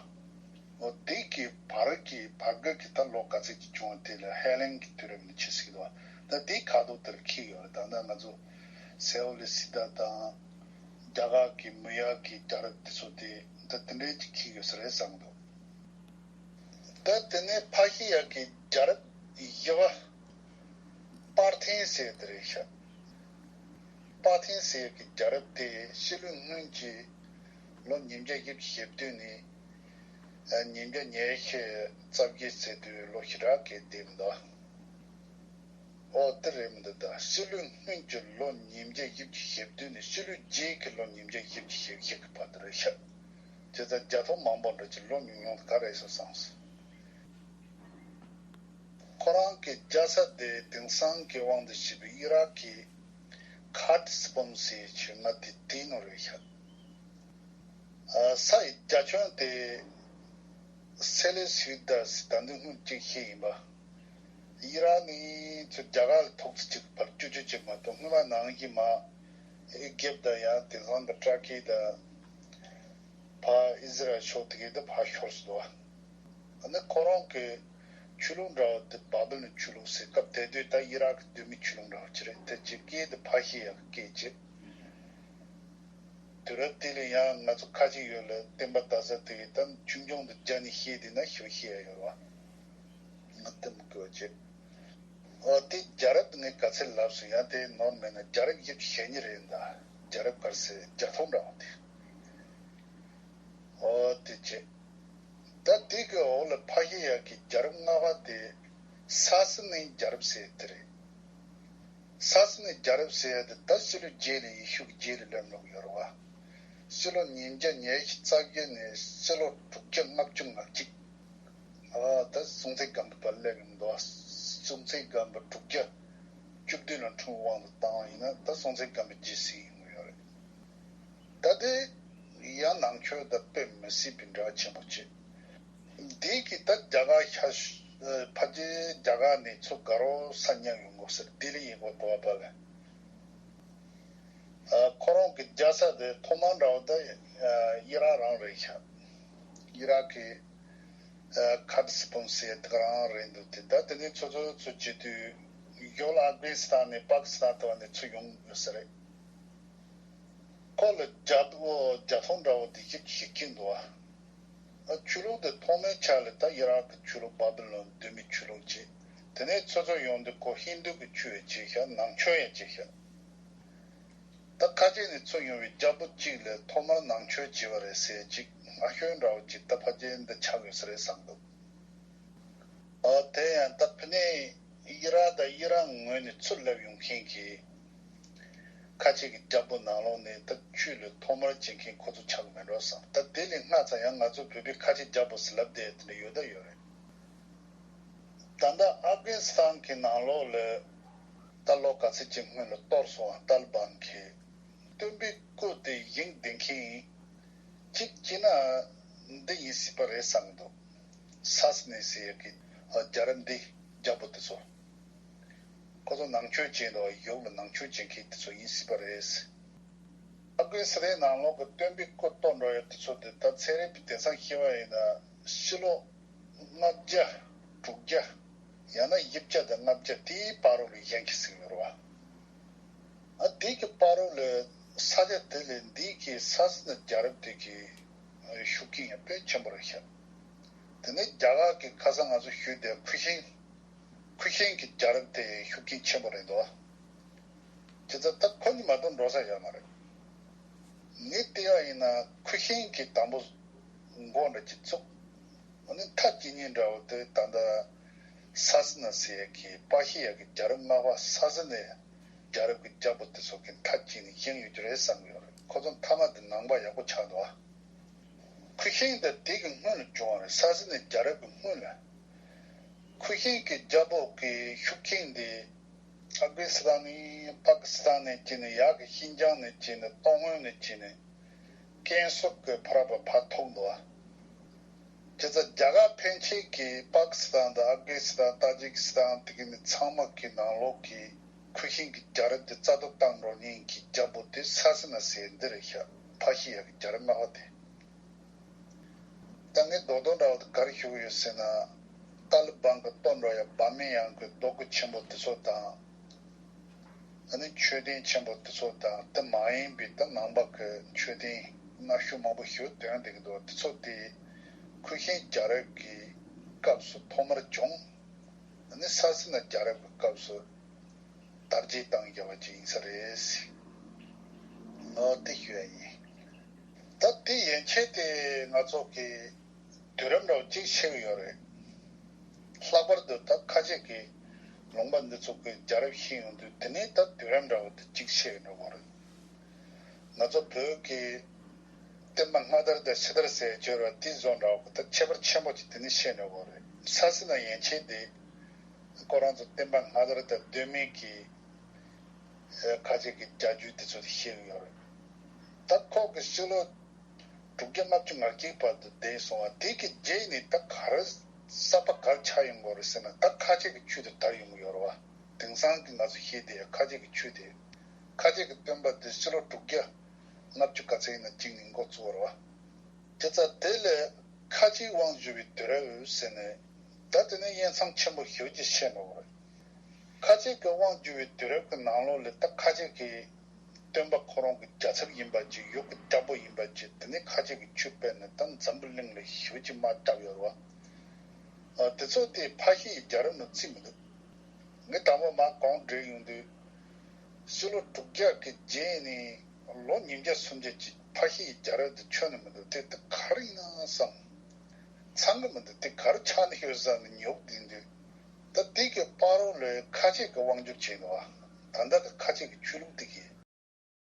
བ། འོ་དེ་གི་བར་གྱི་བར་སྐབས་ཀྱི་ད་ལོ་ག་ཚོད་ཅིག་བྱུང་བ་དེ་ལ་ཧེ་ལན་གྱི་དུས་རབས་ནས་བྱེད་སྲིད་དོ། ད་དེའི་ཁ་ཐོག་དེར་འཁེལ་ཡོད་རེད། ད་ལྟ་ང་ཚོ་སེ་ལེ་སི་ཐ་དང་རྒྱ་གར་གྱི་མི་ཡ་གི་རྒྱལ་རབས་དེ་ཚོ་དེ་ད་དེ་འདྲའི་ཅིག་འཁེལ་ཡོད་ས་རེད་བསམ་འདུག་ད་དེ་ནས་ཕ་ཤི་ཡ་གི་རྒྱལ་རབས་བཞི་པ་པར་ཐེན་ཟེར་དེ་རེད་ཤག་པར་ཐེན་ཟེར་གྱི་རྒྱལ་རབས་དེ་ཕྱི་ལོའི་སྔོན་གྱི་ལོ་ཉིས་བརྒྱ་བཞི་བཅུ་ཞེ་བདུན་ནས་ཉིས་བརྒྱ་ཉི་ཤུ་རྩ་བརྒྱད་ཟེར་དུས་ལོ་ཞེ་དྲག་གི་འདས་མི་འདུག་ཨོ་དེ་རེད་མི་འདུག་ད་ཕྱི་ལོའི་སྔོན་གྱི་ལོ་ཉིས་བརྒྱ་བཞི་བཅུ་ཞེ་བདུན་ནས་ཕྱི་ལོའི་རྗེས་ཀྱི་ལོ་ཉིས་བརྒྱ་བཞི་བཅུ་ཞེ་བཞི་གི་བར་དུ་རེད་ཤག་བྱས་ཙང་རྒྱ་ཐོ་མང་པོ་འདྲ་ཅིག་ལོ་ཉུང་ཉུང་དེ་ག་རེད་ཟེར་བསམས། ཁོ་རང་གི་རྒྱལ་ས་དེ་དེང་སང་གི་དབང་དུ་བྱས་པའི་ཨི་རག་གི་ཁ་ཏི་སི་པོམ་ཟེར་བྱས་ན་དེ་དེའི་ནང་རེད་ཤག་ས་ཡི་རྒྱ་ཁྱོན་དེ་སེ་ལེ་སི་ཡུ་དཱ་ཟེར་ད་འདི་སྔོན་གཅིག་བཤད་ཡིན་པ། ཨི་རག་ནས་ཚུར་རྒྱ་གར་ལ་ཐོག་ཙམ་གཅིག་བར་བཅུ་བཅུ་གཅིག་མ་གཏོགས་སྔོན་མ་ནང་བཞིན་མ་ཨི་ཇིབ་དང་ཡང་དེང་སང་གི་ཏུར་ཀི་དང་ཕར་ཨི་ཟི་རལ་ཕྱོགས་དེ་གའི་དེ་ཕར་ཤོར་སོང་འདུག་ཨ་ནི་ཁོ་རང་གི་ཆོས་ལུགས་འདྲ་བོ་དེ་བཱ་བི་ལོན་ཆོས་ལུགས་ཟེར། སྐབས་དེ་དུས་ད་ཨི་རག་གི་གདོད་མའི་ཆོས་ལུགས་འདྲ་བོ་ཅིག་རེད། དེ་ཅིག་སྐད་དེ་ཕར་ཤེས་ཡག་གི་སྐད་ཅིག་དུས་རབས་དེ་ལ་ཡང་ང་ཚོ་ཁ་ཆེ་ཡོད་ལ་བསྟན་པ་དར་ས་དེ་གི་ད་ཆུང་ཆུང་དུ་རྒྱ་ནས་བཤད་དེ་ན་ཞོ་བཤད་ཡ་ཡོད་ར། ང་བསྟན་པ་དགོས་བྱེད། ཨོ་དེ་རྒྱལ་རབས་ངས་ག་ཚད་ལབ་སོང་ཡང་དེ་ནོར་མེད་ན་རྒྱལ་རབས་བཞི་བཅུ་ཞེ་གཉིས་རེད་ད། རྒྱལ་རབས་གར་སེ་རྒྱ་ཐོ་འདྲ་བ་དེ། ཨོ་དེ་བྱེད། ད་དེ་གི་འོག་ལ་ཕ་ཤི་ཡ་གི་རྒྱལ་རབས་ལྔ་པ་དེ་ས་སི་ནི་རྒྱལ་རབས་ཟེར་དེ་རེད། ས་ ནས་རྒྱལ་རབས་ཟེར་ཡ་དེ་ད་ཕྱི་ལོ་རྗེས་ལ་ཡེ་ཤུ་གི་རྗེས་ལ་སླེབས་འགྲོ་གི་ཡོད་རེད་བ། ཕྱི་ལོ་ཉིས་བརྒྱ་ཉི་ཤུ་རྩ་བརྒྱད་ནས་ཕྱི་ལོ་དྲུག་བརྒྱ་ལྔ་བཅུ་ང་གཅིག་ཨ་ད་སྲོང་བཙན་སྒམ་པོ་བར་སླེབས་ཡོང་འདུག་སྲོང་བཙན་སྒམ་པོ་དྲུག་བརྒྱ་བཅུ་བདུན་ལ་འཁྲུངས་དབང་དུ་བཏང་བ་ཡིན་ན་ད་སྲོང་བཙན་སྒམ་པོ་རྗེས་ཟིན་ཡོང་གི་ཡོད་རེད། ད་དེ་ཡང་ནང་ཆོས་དང་དཔེ་མི་སྲིད་པའི་འབྲེལ་བ་ཆེན་པོ་བྱེད། འདི་གི་ད་རྒྱ་གར་ཤར་ཕ་རྒྱལ་རྒྱ་གར་ནས་ཚུར་དགའ་རོགས་ས་མཉམ་ཡོང་དགོས་ཟེར་ལྡི་ལི་ཡིན་དགོས་འདུག་བ་པ་ལ། ཁོ་རང་གི་རྒྱལ་ས་དེ་ཐོག་མར་འདྲ་བ་ད་ཨི་རག་རང་རེད་ཤག་ཨི་རག་གི་ཁ་ཏི་སི་པུན་ཟེར་དེ་ག་རང་རེད་འདུག་དེ་ད་དེ་ནས་ཚོ་ཚོ་ཚོ་བྱེད་དུས་ཡོ་ལ་ཨབ་གྷ་ནི་སི་ཐན་ནས་པ་ཀི་སི་ཐན་དེ་བ་ནས་ཚུར་ཡོང་དགོས་ས་རེད། ཁོ་ལ་རྒྱ་རྒྱ་ཐོང་འདྲ་བོ་དེ་ཞིག་ཞིག་གིན་འདུག་ཨ། ཆོས་ལུགས་དེ་ཐོག་མའི་ཆ་ལ་ད་ཨི་རག་གི་ཆོས་ལུགས་བྷ་བི་ལོན་བདུད་མོའི་ཆོས་ལུགས་བྱས། དེ་ནས་ཚོ་ཚོ་ཡོང་དུས་ཁོ་ཧིན་དུ་གི་ཆོས་ཡང་བྱས་ཤག་ནང་ཆོས་ཡང་བྱས་ཤག་ད་ཁ་ཆེ་ནས་ཚུར་ཡོང་བའི་རྒྱལ་པོ་གཅིག་ལ་ཐོག་མར་ནང་ཆོས་བྱས་པ་རེད་ཟེར་ཅིག་ང་ཤོད་འདྲ་བོ་ཅིག་ད་ཕ་རྒྱལ་འདི་ཆགས་ཡོད་ས་རེད་བསམ་འདུག་ཨ་དེ་ཡང་ད་ཕ་ནས་ཨི་རག་དང་ཨི་རག་ངོས་ནས་ཚུར་སླེབས་ཡོང་མཁན་གྱི་ཁ་ཆེ་གི་རྒྱལ་པོ་ནང་ལོགས་ནས་ད་ཆོས་ལ་ཐོག་མར་བྱེད་མཁན་ཁོ་ཚོ་ཆགས་མེད་འགྲོ་བསམ། ད་དེ་ལས་སྔ་ཙམ་ཡང་ང་ཚོ་བོད་པའི་ཁ་ཆེ་རྒྱལ་པོ་ཟེར་ལབ་བསྡད་དེ་འདྲ་ཡོད་ད་ཡོད་རེད། ད་ལྟ་ཨབ་གྷ་ནི་སི་ཐན་གྱི་ནང་ལོགས་ལ་ད་ལོ་ག་ཚོད་ཅིག་སྔོན་ལ་གཏོར་སོང་བ་ཏཱ་ལི་བན་གྱིས་སྟོན་པའི་སྐུ་དེ་བཞེངས་བསྡད་མཁན་གཅིག་བྱས་ན་འདི་ཡིན་སྲིད་པ་རེད་བསམ་གྱི་འདུག་ས་སི་ནས་ཟེར་ཡག་གི་རྒྱལ་རབས་འདི་རྒྱལ་པོ་དེ་ཚོ་ཁོ་ཚོ་ནང་ཆོས་བྱས་འདུག་ཡུག་ལ་ནང་ཆོས་བྱེད་མཁན་དེ་ཚོ་ཡིན་སྲིད་པ་རེད། ཨབ་གྷ་ནི་སི་ཐན་ནང་ལོགས་ཀྱི་སྟོན་པའི་སྐུ་གཏོར་འགྲོ་ཡག་དེ་ཚོ་དེ་ད་ཚན་རིག་པའི་དེང་སང་ཤེས་པ་ཡིན་ན་ཕྱི་ལོ་ལྔ་བརྒྱ་དྲུག་བརྒྱ་ཡང་ན་བཞི་བརྒྱ་དང་ལྔ་བརྒྱ་དེའི་བར་རུ་ལ་བཞེངས་ཀྱི་ཟིན་ཡོད་རེད་བ། ཨ་དེ་གི་བར་རུ་ལ་ས་ཆ་དེ་ལ་འདི་གི་ས་སི་ན་རྒྱལ་རབས་དེ་གི་ཤུགས་རྐྱེན་ཡང་དཔེ་ཆེན་པོ་རེད་ཤག་དེ་ནས་རྒྱ་གར་གྱི་ཁ་སང་ང་ཚོ་ཞུས་དེ་ཁུ་ཤིང་། ཁུ་ཤིང་གི་རྒྱལ་རབས་དེ་ཤུགས་རྐྱེན་ཆེན་པོ་རེད་འདུག་བྱས་ཙང་ད་ཁོ་གཉིས་མ་གཏོགས་འགྲོ་ས་ཡོད་མ་རེད། ངས་བལྟས་པ་ཡིན་ན་ཁུ་ཤིང་གི་དང་པོ་མགོ་འདྲ་ཅིག་བཙུགས། འོ་ནི་མཐའ་གཅིག་གཉིས་འདྲ་བོ་དེ་ད་ལྟ་ས་སི་ན་ཟེར་ཡག་གི་པ་ཤི་ཡ་གི་རྒྱལ་རབས་ལྔ་པ་ས་སི་ནའི་རྒྱལ་རབས་ཀྱི་རྒྱལ་པོ་དེ་ཚོ་གི་མཐའ་གཅིག་ནས་བཞེངས་ཡོད་རྒྱུ་རེད་བསམ་གྱི་ཡོད་རེད། ཁོ་ཚོ་མཐའ་མ་དེ་ནང་པ་ཡག་པོ་ཆགས་འདུག་ཨ། ཁུ་ཤིང་དེ་དེ་གི་སྔོན་ལ་བྱུང་བ་རེད། ས་སི་ནའི་རྒྱལ་རབས་ཀྱི་སྔོན་ལ། ཁུ་ཤིང་གི་རྒྱལ་པོ་གི་ཤུགས་རྐྱེན་དེ་ཨབ་གྷ་ནི་སི་ཐན་ནས་པ་ཀི་སི་ཐན་ནས་བྱས་ནས་ཡར་གི་ཤིན་ཅང་ནས་བྱས་ནས་ཏོག་དབོན་ནས་བྱས་ནས་ཀན་སུར་གི་ཕར་བ་ཕར་ཐུག་འདུག་ཨ། བྱས་ཙང་རྒྱ་གར་ཕན་ཆད་ཀྱི་པ་ཀི་སི་ཐན་དང་ཨབ་གྷ་ནི་སི་ཐན་ཏཱ་ཇི་ཀི་སི་ཐན་དེ་གི་ནི་ཚང་མ་གི་ནང་ལོགས་ཀྱི་ཁུ་ཤིང་གི་རྒྱལ་རབས་དེ་རྩ་གཏོར་བཏང་འགྲོ་མཁན་གྱི་རྒྱལ་པོ་དེ་ས་སི་ན་ཟེར་འདི་རེད་ཤག་པ་ཤི་ཡ་གི་རྒྱལ་རབས་ལྔ་པ་དེ། ད་ངས་རྡོག་རྡོག་འདྲ་བོ་དེ་ག་རེ་ཞུ་གི་ཡོད་ཟེར་ན། ཏཱ་ལི་བན་གྱི་གཏོར་འགྲོ་ཡ་འབར་མའི་ཡང་གི་རྡོ་སྐུ་ཆེན་པོ་དེ་ཚོ་དང་། ཨ་ནི་མཆོད་རྟེན་ཆེན་པོ་དེ་ཚོ་དང་དེ་མ་ཡིན་པའི་ད་ནང་པ་གི་མཆོད་རྟེན་སྔ་ཤོས་མང་པོ་ཞིག་ཐོན་བསྡད་ཀྱི་འདུག་དེ་ཚོ་དེ་ཁུ་ཤིང་རྒྱལ་རབས་ཀྱི་སྐབས་སུ་ཐོག་མར་བྱུང་། ཨ་ནི་ས་སི་ན་རྒྱལ་རབས་ཀྱི་སྐབས་སུ་དར་རྒྱས་བཏང་བཞག་པ་ཅིག་ཡིན་ས་རེད། ཨོ་དེ་ཞུ་ཡ་ཡིན། ད་དེ་ཡན་ཆད་དེ་ང་ཚོ་གི་དུས་རབས་འདྲ་བོ་གཅིག་ཤེས་ཀྱི་ཡོད་རེད། ལྷག་པར་དུ་ད་ཁ་ཆེ་གི་ལུང་པ་འདི་ཚོ་གི་རྒྱལ་རབས་ཤེས་ཡོང་དུས་དེ་ནས་ད་དུས་རབས་འདྲ་བོ་དེ་གཅིག་ཤེས་ཀྱི་འགྲོ་གི་རེད། ང་ཚོ་བོད་ཀྱི་བསྟན་པ་སྔ་དར་དང་ཕྱི་དར་ཟེར་བརྗོད་པ་དེ་བཟོ་འདྲ་བོ་ད་ཁྱད་པར་ཆེན་པོ་ཅིག་དེ་ནས་ཤེས་འགྲོ་གི་རེད། ས་སི་ན་ཡན་ཆད་དེ་ཁོ་རང་ཚོ་བསྟན་པ་སྔ་དར་དང་སྟོད་སྨད་ཀྱི་ཁ་ཆེ་གི་རྒྱལ་རྒྱུད་དེ་ཚོ་དེ་ཤེས་ཀྱི་ཡོད་རེད། ད་ཁོ་གི་ཕྱི་ལོ་དྲུག་བརྒྱ་ལྔ་བཅུ་ང་གཅིག་བར་དུ་བསྡད་སོང་བ་དེ་གི་རྗེས་ནས་ད་ག་རེ་གསར་པ་ག་རེ་ཆགས་ཡོང་གི་རེད་ཟེར་ན་ད་ཁ་ཆེ་གི་ཆོས་དེ་དར་ཡོང་གི་ཡོད་རེད་བ། དེང་སང་གི་ང་ཚོ་ཤེས་བསྡད་ཡ་ཁ་ཆེ་གི་ཆོས་དེ། ཁ་ཆེ་གི་སྟོན་པ་དེ་ཕྱི་ལོ་དྲུག་བརྒྱ་ལྔ་བཅུ་ག་ཚད་ཡིན་ན་གཅིག་ནས་འགོ་བཙུགས་པ་རེད་བ། དེ་ཙང་དེ་ལས་ཁ་ཆེའི་དབང་བསྒྱུར་བའི་དུས་རབས་ཟེར་ནས་ད་དེ་ནས་དབྱེ་མཚམས་ཆེན་པོ་ཞེ་པོ་ཅིག་ཕྱེ་འགྲོ་གི་རེད། ཁ་ཆེ་གི་དབང་བསྒྱུར་བའི་དུས་རབས་ཀྱི་ནང་ལོགས་ལ་ད་ཁ་ཆེ་གི་སྟོན་པ་ཁོ་རང་གི་རྒྱལ་ཚབ་ཡིན་པ་ཅིག་ཡུལ་གྱི་རྒྱལ་པོ་ཡིན་པ་ཅིག་དེ་ནས་ཁ་ཆེ་གི་ཆོས་སྤེལ་ནས་ད་འཛམ་བུ་གླིང་ལ་ཞེ་པོ་ཅིག་དམག་བརྒྱབ་ཡོད་རེད་བ། ཨ་དེ་ཚོ་དེ་ཕ་ཤི་ཡི་རྒྱལ་རབས་ནང་བརྩི་མི་འདུག་ངས་དང་པོ་མར་གོང་བསྒྲིགས་ཡོང་དུས། ཕྱི་ལོ་དྲུག་བརྒྱ་གི་རྗེས་ནས་ལོ་ཉིས་བརྒྱ་སུམ་བརྒྱ་ཅིག་ཕ་ཤི་ཡི་རྒྱལ་རབས་དེ་ཆོད་ནི་མི་འདུག་དེ་དེ་ག་རེ་ཡིན་ན་བསམ། ཚང་གི་མི་འདུག་དེ་ག་རེ་ཆགས་ནས་ཡོད་བསམ་ནས་ཉོབ་བསྡད་འདུག་ད་དེ་གི་བར་རོ་ལ་ཁ་ཆེ་གི་དབང་བསྒྱུར་བྱས་འདུག་ད་ ད་ལྟ་གི་ཁ་ཆེ་གི་ཆོས་ལུགས་དེ།